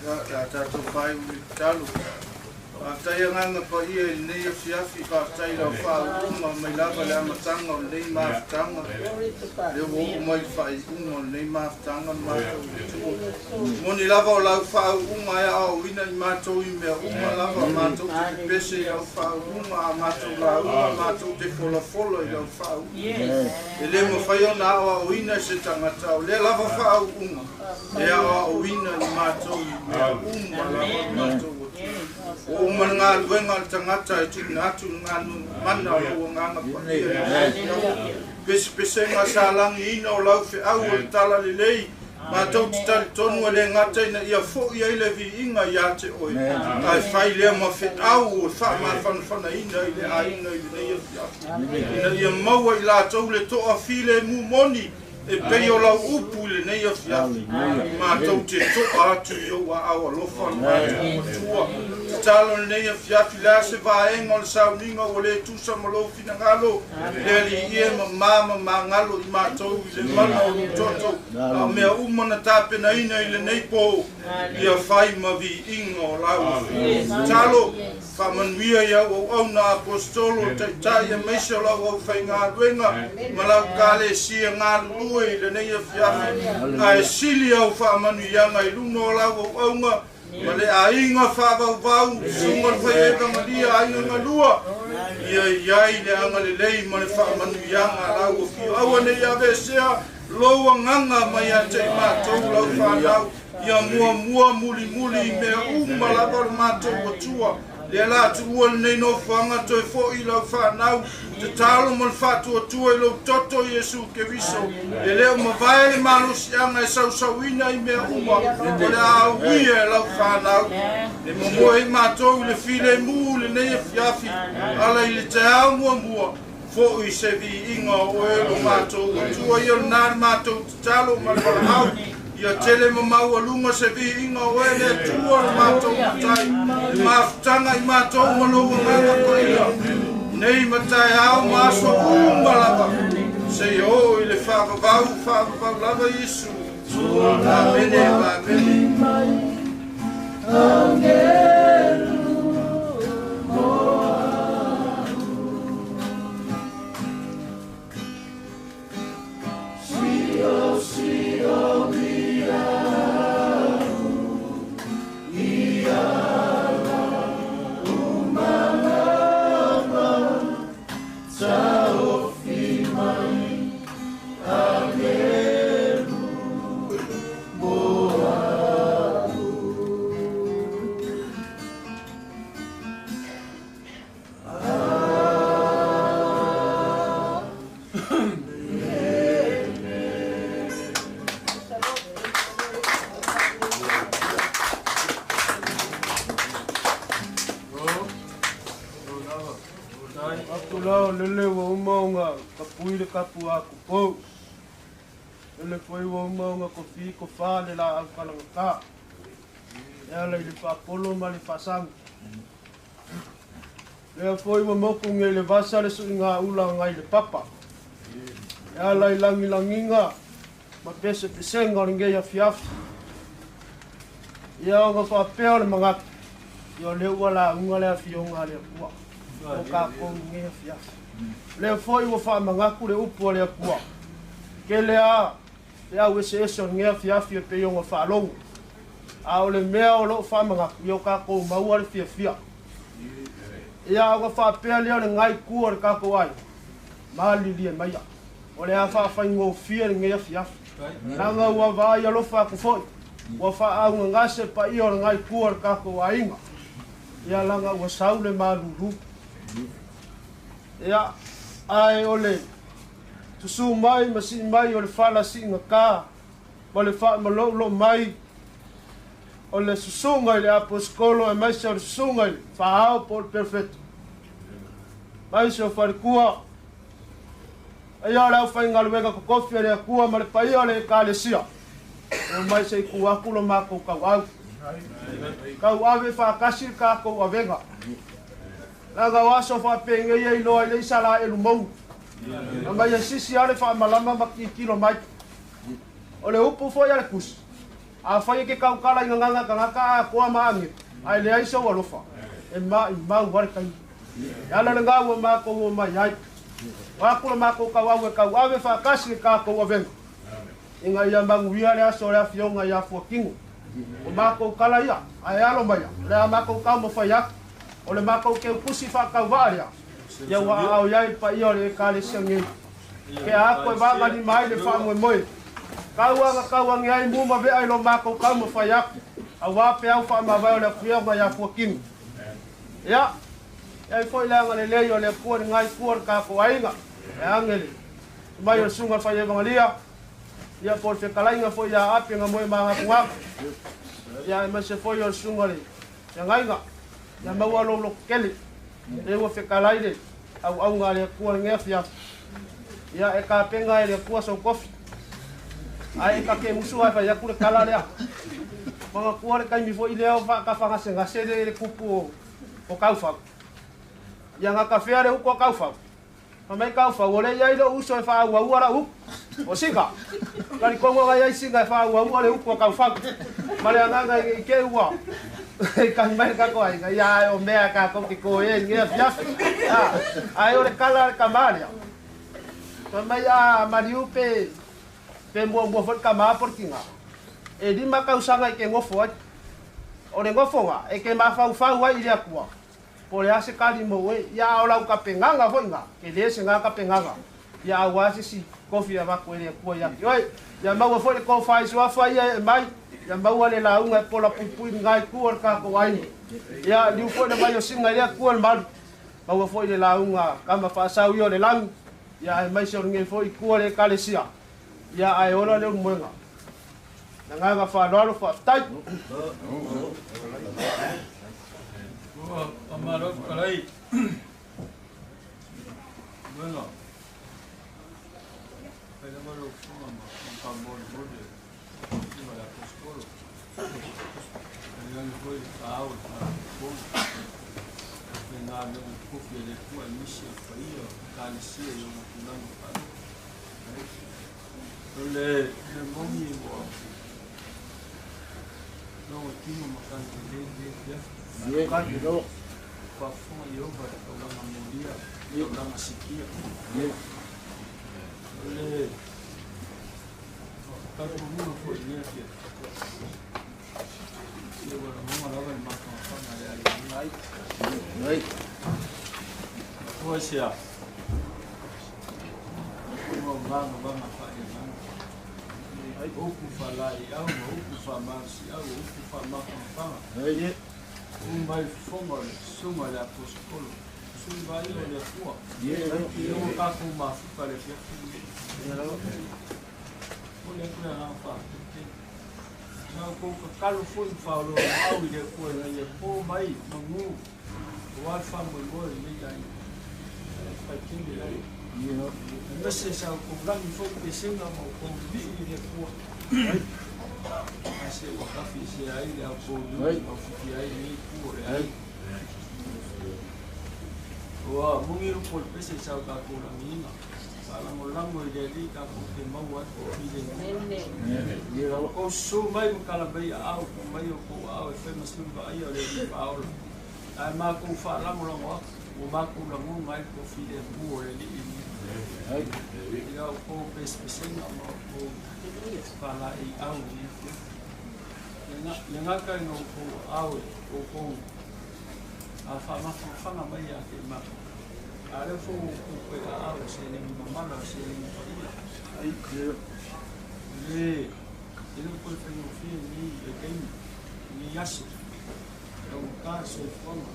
Ia, tatou faaiu i le tatalo. Faafetai agaga paia i lenei afiafi, faafetai i lau faauuga mai lava le amataga o lenei mafutaga. Lea ua oo mai le faaiuga o lenei mafutaga na matou tuua. Moni lava o lau faauuga e aoaoina i matou i mea uma lava, matou te pepese i lau faauuga, a matou lauga, matou te folafola i lau faauuga. E le mafai ona aoaoina e se tagata, o lea lava faauuga e aoaoina i matou i mea uma lava matou ua uma le galuega a le tagata e tuuina atu le mana o lou agaga paia. Pesepesega sa lagiina o lau feau o le talalelei matou te talitonu e le gata ina ia fo'i ai le viiga iā te oe ae fai lea ma feau e faamafanafanaina i le aiga i lenei afiafi ina ia maua i latou le toafilemu moni e pei o lau upu i lenei afiafi matou te to'a atu i ou aao alofa le matou Atua. Tatalo lenei afiafi le a se vaega o le sauniga ua lē tusa ma lou finagalo le Alii e mamā ma magalo i matou i le mana o lou toto a o mea uma na tapenaina i lenei pō ia fai ma viiga o lau afio. Tatalo faamanuia i au auauna aposetolo taitai aemaise o lau aufaigaluega ma lau kalesia galulue i lenei afiafi ae sili au faamanuiaga i luna o lau auauna ma le aiga faavauvau susuga le fai evagalia aiga galua ia iai le agalelei ma le faamanuiaga a lau afio. Aua nei aveesea lou agaga mai ia te i matou lau fanau ia muamua mulimuli i mea uma lava o le matou Atua. Lea la tuua lenei nofoaga toe fo'i lau fanau tatalo ma le faatuatua i lou toto Iesu Keriso e lē o mavae le malosiaga e sausauina i mea uma o le a auia e lau fanau e momoe ai matou i le filemu lenei afiafi ala i le taeao muamua fo'i se viiga o oe lo matou Atua. Ia lena le matou tatalo ma le valaau ia tele ma maualuga se viiga o oe le Atua le matou Matai le mafutaga i matou ma lou agaga paia nei ma taeao ma aso uma lava seia oo i le faavavau faavavau lava Iesu. Amene, amene. Atu la o lele ua uma ona kapui le kapu a kupou. Lele foi ua uma ona kofi ko fa le la au kalagata. E ala i le faapolo ma le faasagi. Lea foi ua moku nge le vasa le suiga ula ngai le papa. E ala i lagilagiga ma pesepesega o lenei afiafi. Ia ona faapea o le manatu, ia o lea ua lauga le afioga a le Atua o tatou i lenei afiafi. Lea foi ua faamanatu le upu a le Atua. Tele a le au eseese o lenei afiafi e pei ona faalogo. A o le mea o loo faamanatu, ia o tatou maua le fiafia. Ia ona faapea lea o le ngai tu o le tatou aiga, malilie maia. O le a faafaigofie lenei afiafi. Laga ua vaai alofa atu foi, ua faaaugagase paia o le ngai tu o le tatou aiga. Ia laga ua sau le malulu. Ia, ae o le susū mai ma sii mai o le fala siigata ma le faamaloulo mai o le susuga i le aposetolo aemaise o le susuga i le faaao po o le perfeto. Maise o falekua, paia o le aufaigaluega totofi a le Atua ma le paia o le Ekalesia. E omai se i tu atu lo matou tauau. Tauave faatasi le tatou avega. Laga o aso faapenei e iloa ai le Isaraelu mou. Na mai e sisi lava le faamalama ma tilotilo mai. O le upu foi a le tusi, afai e te tautala i gagaga tagata atoa ma agelu, ae leai sou alofa, e maimau lava le taimi. E ala lena ua matou omai ai. O atu le matou tauau e tauave faatasi le tatou avega. Ina ia manuia le aso o le afioga ia Fuatino. O matou tala ia, ae alo maia, o le a matou taumafai atu. O le matou teutusi faatauvaa lea, ia ua aao i ai le paia o le Ekalesia nei. Ke a atu e vagalima ai le faamoemoe. Tau aga tau age ai mu ma vea i lo matou taumafai atu. Auā peau faamavae o le afioga ia Fuatino. Ia, e ai foi le agalelei o le Atua i le ngai tua o le tatou aiga, e age le Mai o le susuga i le faievagalia, ia po o le fetalaiga foi ia Ape na moe magakugaku. Ia aemaise foi o le susuga i le feagaiga, ia maua lou lototele. Lea ua fetalai le auauga a le Atua i lenei afiafi. Ia e tapena e le Atua sou tofi. Ae e ta te musu lava e fai atu le tala lea. Manatua le taimi foi lea o faatafagasegase le tupu o Taufau. Ia na tafea le utu a Taufau. Fai mai Taufau, o lea e i ai lou uso e faaauaua lau utu. O Siga. Talitonu na i ai Siga e faaauaua le utu a Taufau. Ma le agaga i te i ua kahi mai le tatou aiga, ia ae o mea tatou te toe ai i lenei afiafi. Ae o le tala a le tama lea, fai mai a maliu pe pe muamua foi le tama po o le tina, e 5 tausaga e te nofo ai. O le nofoga e te mafaufau ai i le Atua, po o le a se tali mou e, ia a o lau tapenaga foi na, tele se na tapenaga, ia aua se isi tofi e avatu e le Atua ia te oe. Ia maua foi le tofa i suafa ia e aumai, ia maua le lauga e pola puipui lena itu o le tatou aiga. Ia liu foi le vai o Siga i le Atua le malu, maua foi le lauga tama faasau ia o le lagi, ia aemaise o lenei foi itu o le Ekalesia, ia ae ola le ulumoega. Le agaga faaaloalo, faafetai. Ua faamalo fetalai. Moega. Fai lava lau fofoga ma famolemole i le aposetolo. Tainane foi le faaao i le faalapotopotoga. Faiga mea tofi e le Atua aemaise o le paia o le Ekalesia i ona tulaga faalupe. O le mea moni ua logo tino ma tagi lelei lenei afiafi. Faafofoga Ieova i le taulaga molia, le taulaga sikia. O le talitonuga foi i lenei afiafi, se ua lagona lava le mafaufauga le alii ai. Ua se a? Ua vagavaga faaleagaga. O upu faalaeiau ma upu faamalosiau o upu faamafanafana. U mai le fofoga o le susuga i le aposetolo, sui vaaia o le Atua. Ia ua tatou mafuta i le afiafi lenei. Momoli atu le agaga faafetai tele. Na outou tatalo foi ma faaoloolomaau i le Atua ina ia po mai manu aua le faamoemoe o lenei aiga. E fai tele ai. Aemaise sa outou lagi foi pesega ma outou lii i le Atua. A se ua tafiesea ai le aupōliu ma ufitia ai lenei itu o le aiga. Ua moni lupu o le pese i sa o tatou lagiina. Faalagolago i le Alii tatou te maua ai toafilemu. Outou susu mai ma tala mai aao, tuu mai outou aao e fai ma sui vaaia o le Alii faaola. Ae matou faalagolago atu, ua matou lagona ai le toafilemu o le Alii lenei. I a outou pesepesega ma outou faalaeiau i lenei afiafi. Le gata ina outou aao e outou a faamafanafana mai ia te matou. A o lea foi ua outou toe aao i seleni mamala, o seleni paia. E le o toe faigofie lenei vaitaimi, lenei aso, e augata le soifuaga.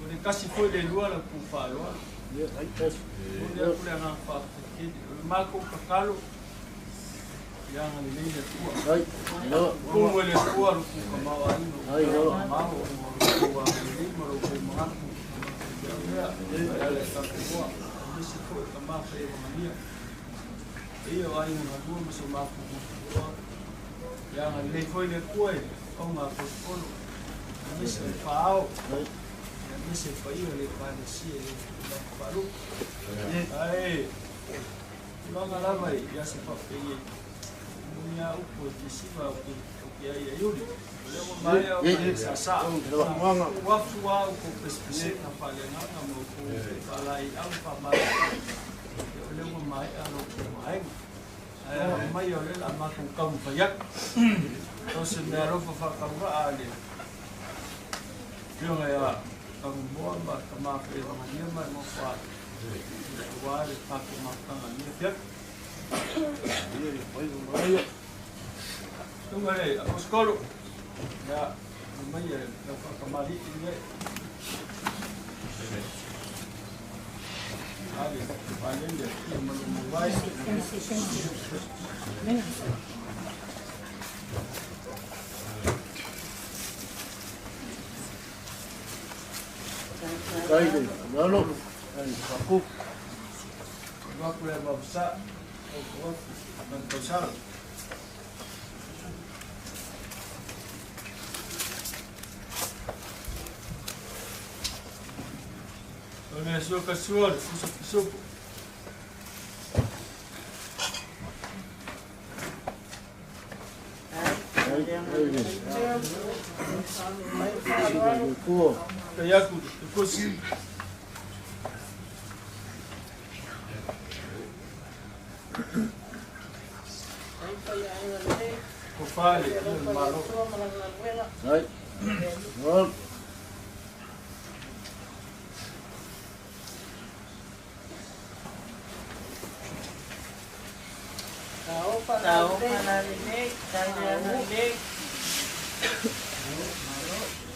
Ua le tasi foi le lua la outou faaaloalo. Momoli atu le agaga faafetai tele. O le matou tatalo, ia agalelei le Atua. Tumu e le Atua lo outou tamaoaiga, o outou mamao, ona o lo outou agalelei ma lo outou manatu. Ia mea, e ala i tatou hoa, aemaise foi o tama faievagalia. Paia o aiga galue ma so matou motuoa. Ia agalelei foi le Atua i le auga apolepole, aemaise o le faaao, aemaise le paia o le Ekalesia i ona tulaga faalupe. Ae, tulaga lava i aso faapei moni a upu e fesiva o ke ai ai uli. O lea ua maea ona e saasaa. Ua afu a outou pesepesega faaleagaga ma outou faalaeiau faamalosi. O lea ua maea la outou vaega. Ae alu mai o lea o le a matou taumafai atu. O se meaalofa faatauvaa a le Afioga ia Tanumua ma Tama Feivagalia ma e nofo atu aua le tatou mafutaga i lenei afiafi. Susuga i le Aposetolo, ia, aumai e lau faatamalii lenei. Ale, valele, ia malomavai. Kai le lalo. Ai faku. Waku le mavsa, o waku, man tausala. O le sua kasua, le fusa pisupu. Ai ai le. Sila le kua. Kayaku, te kusi. Ko fale, ia le malo. Ai. Lalo.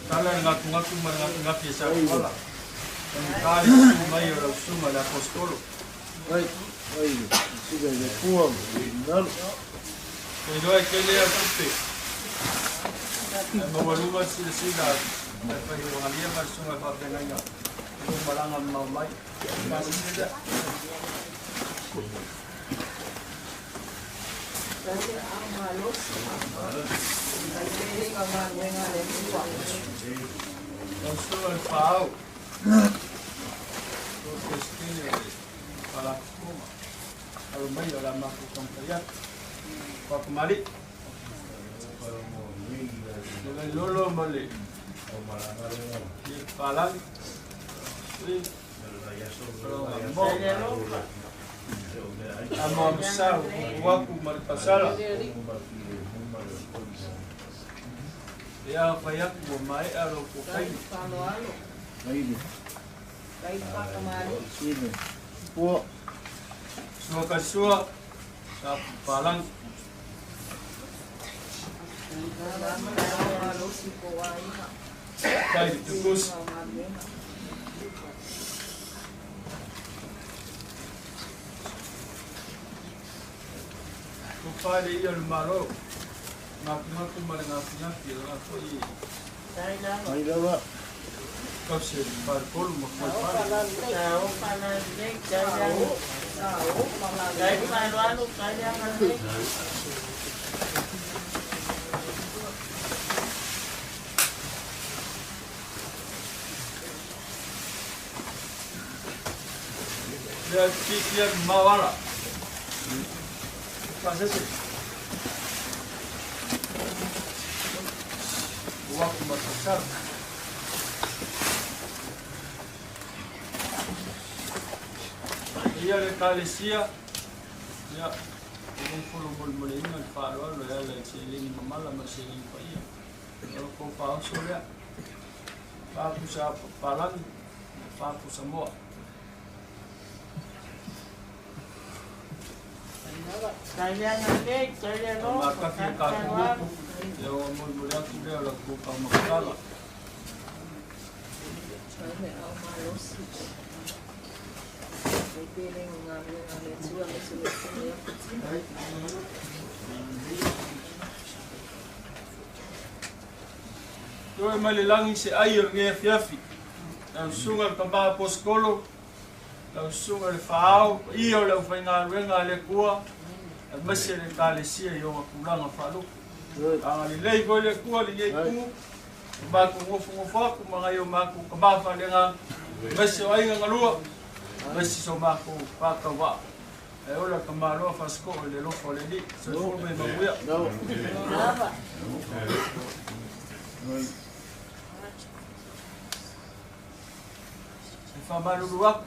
Tala le ngatu ngatu ma le ngatu ngapi e sa kuala. Kali su mai o lau suma le apostolo. Ai ai le. Sila le kua. Lalo. Ko iloa e kele a tupe. E mawaluga sila sila. E whai wangalia ma le sunga e whawhengainga. O malanga mau mai. Kasi sila. Lau sunga le whaau. O Kristine o le Palapukoma. Alo mai o la maku kampaiak. Pakumali. Le vai lolo ma le i palagi. Amo amsau, waku ma le pasala. Ia whaiaku o mai alo ko kaimi. Ai le. Sila. Kua. Sua ka sua, sa palangi. Tai te kusi. Ko whare ia le malo. Ngā ngaku ma le ngā ngapi o ngā foi Ai lava. kause whare polu ma koe whare. Lea titia mawala. Pasese. Waku matasara. Ia le kalesia. Ia. O folo mole ina le whaaloalo e ala i se lengi mamala ma se lengi paia. O ko whaoso lea. Whaapusa palangi. Whaapusa moa. Ma kafi e ka kuhupu. Ia o mole mole atu lea o la kupa makala. Toe mai le langi se ai o le ngea fiafi. Lau sunga le tambaha poskolo. Lau sunga le whaau. Ia o lau whaingaluenga a le kua. E mase le kalesia i o kulanga whaluku. Anga le lei koe le kua le ngei ku. Maku ngofu ngofaku ma ngai o maku kamafa le ngā. Mase o ainga ngalua. Mase so maku whakawa. E ola ka maloa whasko o le lofo le li. So fo me mamuia. E whamalulu aku.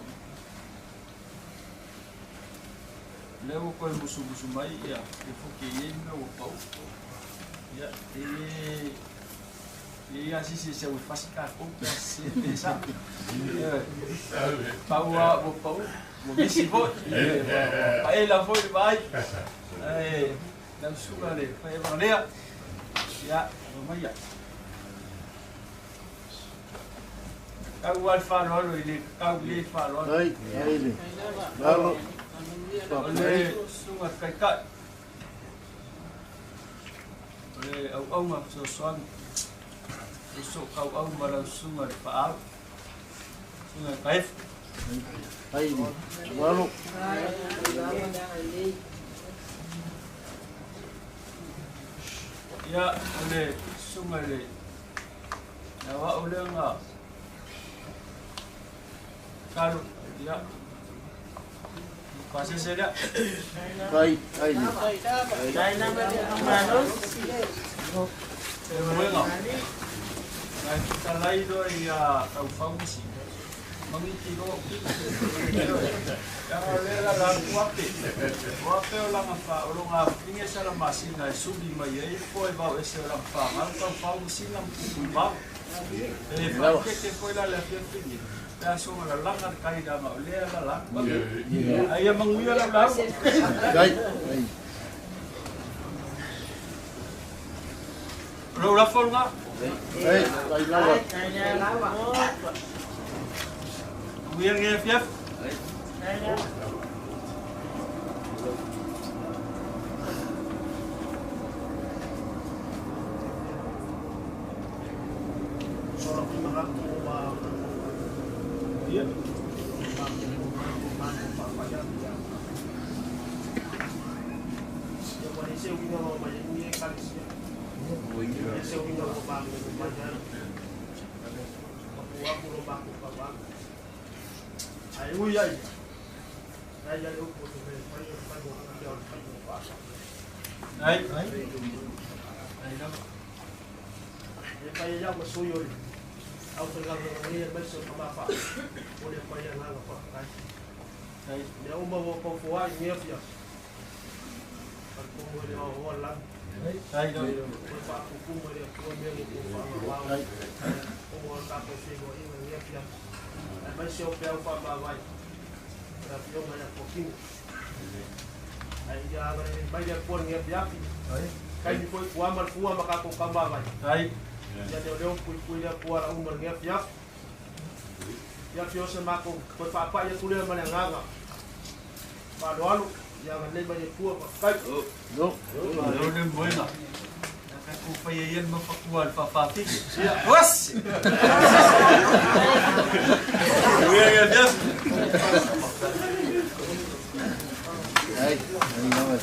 Leo koe musu musu mai ia. E fuke i e mea ua pau. Ia, e ia sisi se ua fasi ka kou pe se te sa. Pau a ua pau. Ua misi foi. Paela foi le vai. E lau suga le whae wangalea. Ia, ua mai ia. Tau al fa'aloalo i le tatau i lē fa'aloalo. Ai, ai le. Lalo. O le susuga taita'i o le auauga fesoasoani e so'okau'au ma lau susuga le fa'aau susuga taefa. Ai le. Lalo. Ia o le susuga i le aua'u lea ga talo ia pasese lea. Ai, ai le. E moega nai fetalai loa ia taufausi magiti loa leaga o lea lala atu ape o ape o laga fa o loga afiga e sala masina e suli mai ai foe vao ese o laga fagau taufausi na mapupuivao e faaitete foi la le afiafigi pe asoga lalaga le kailaga o lea lala atu aia maguia laulau. Ai, ai. O lou lafo lena. Ai, ai lava. Maguia lenei afiafi. Ia. Ai. Ai lava. Ai. Ai lava. Ai. No. O le moega. Ka faia ia le mafatua le fa'afafine. Osi. Uia ia afiafi. Ai, ai lava.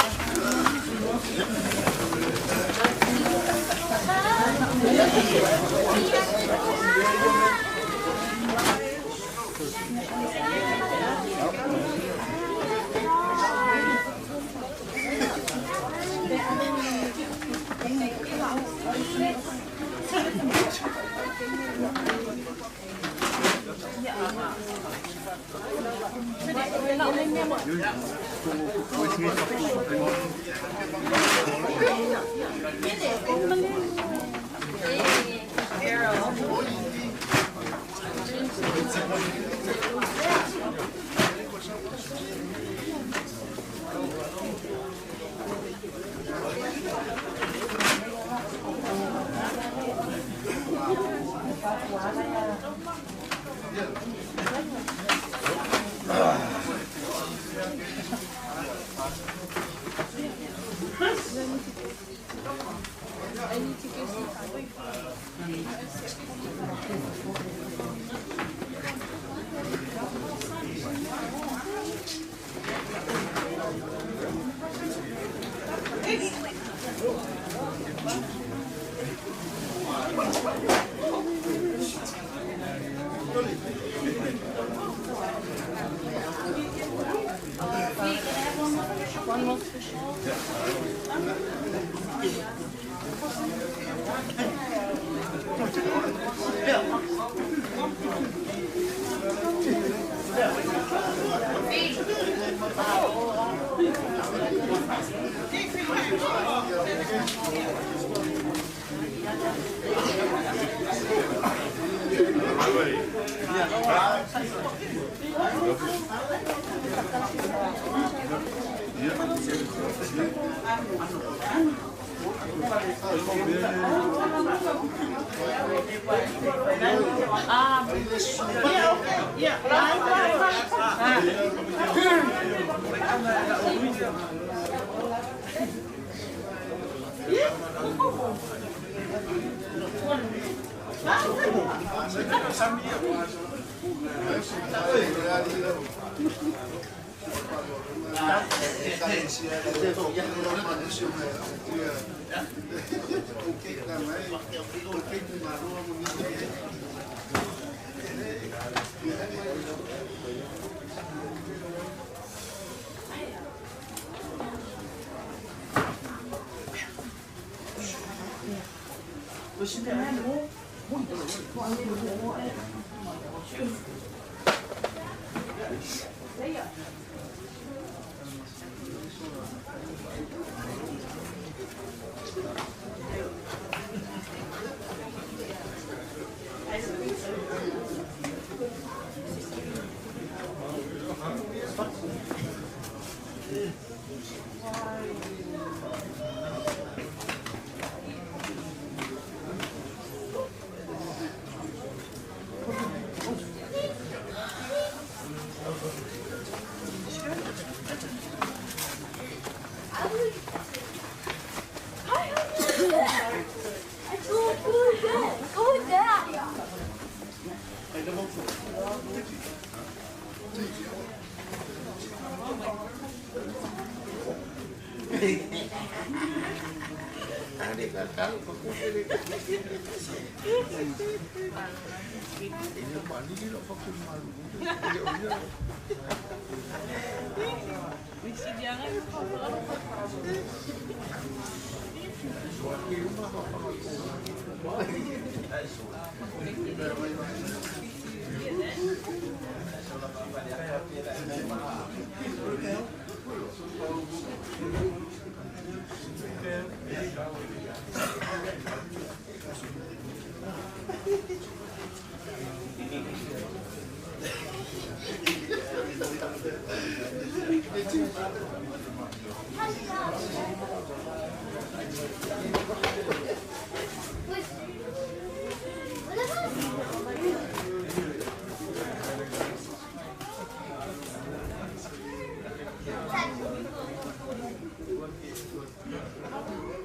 Yeah, okay. Yeah.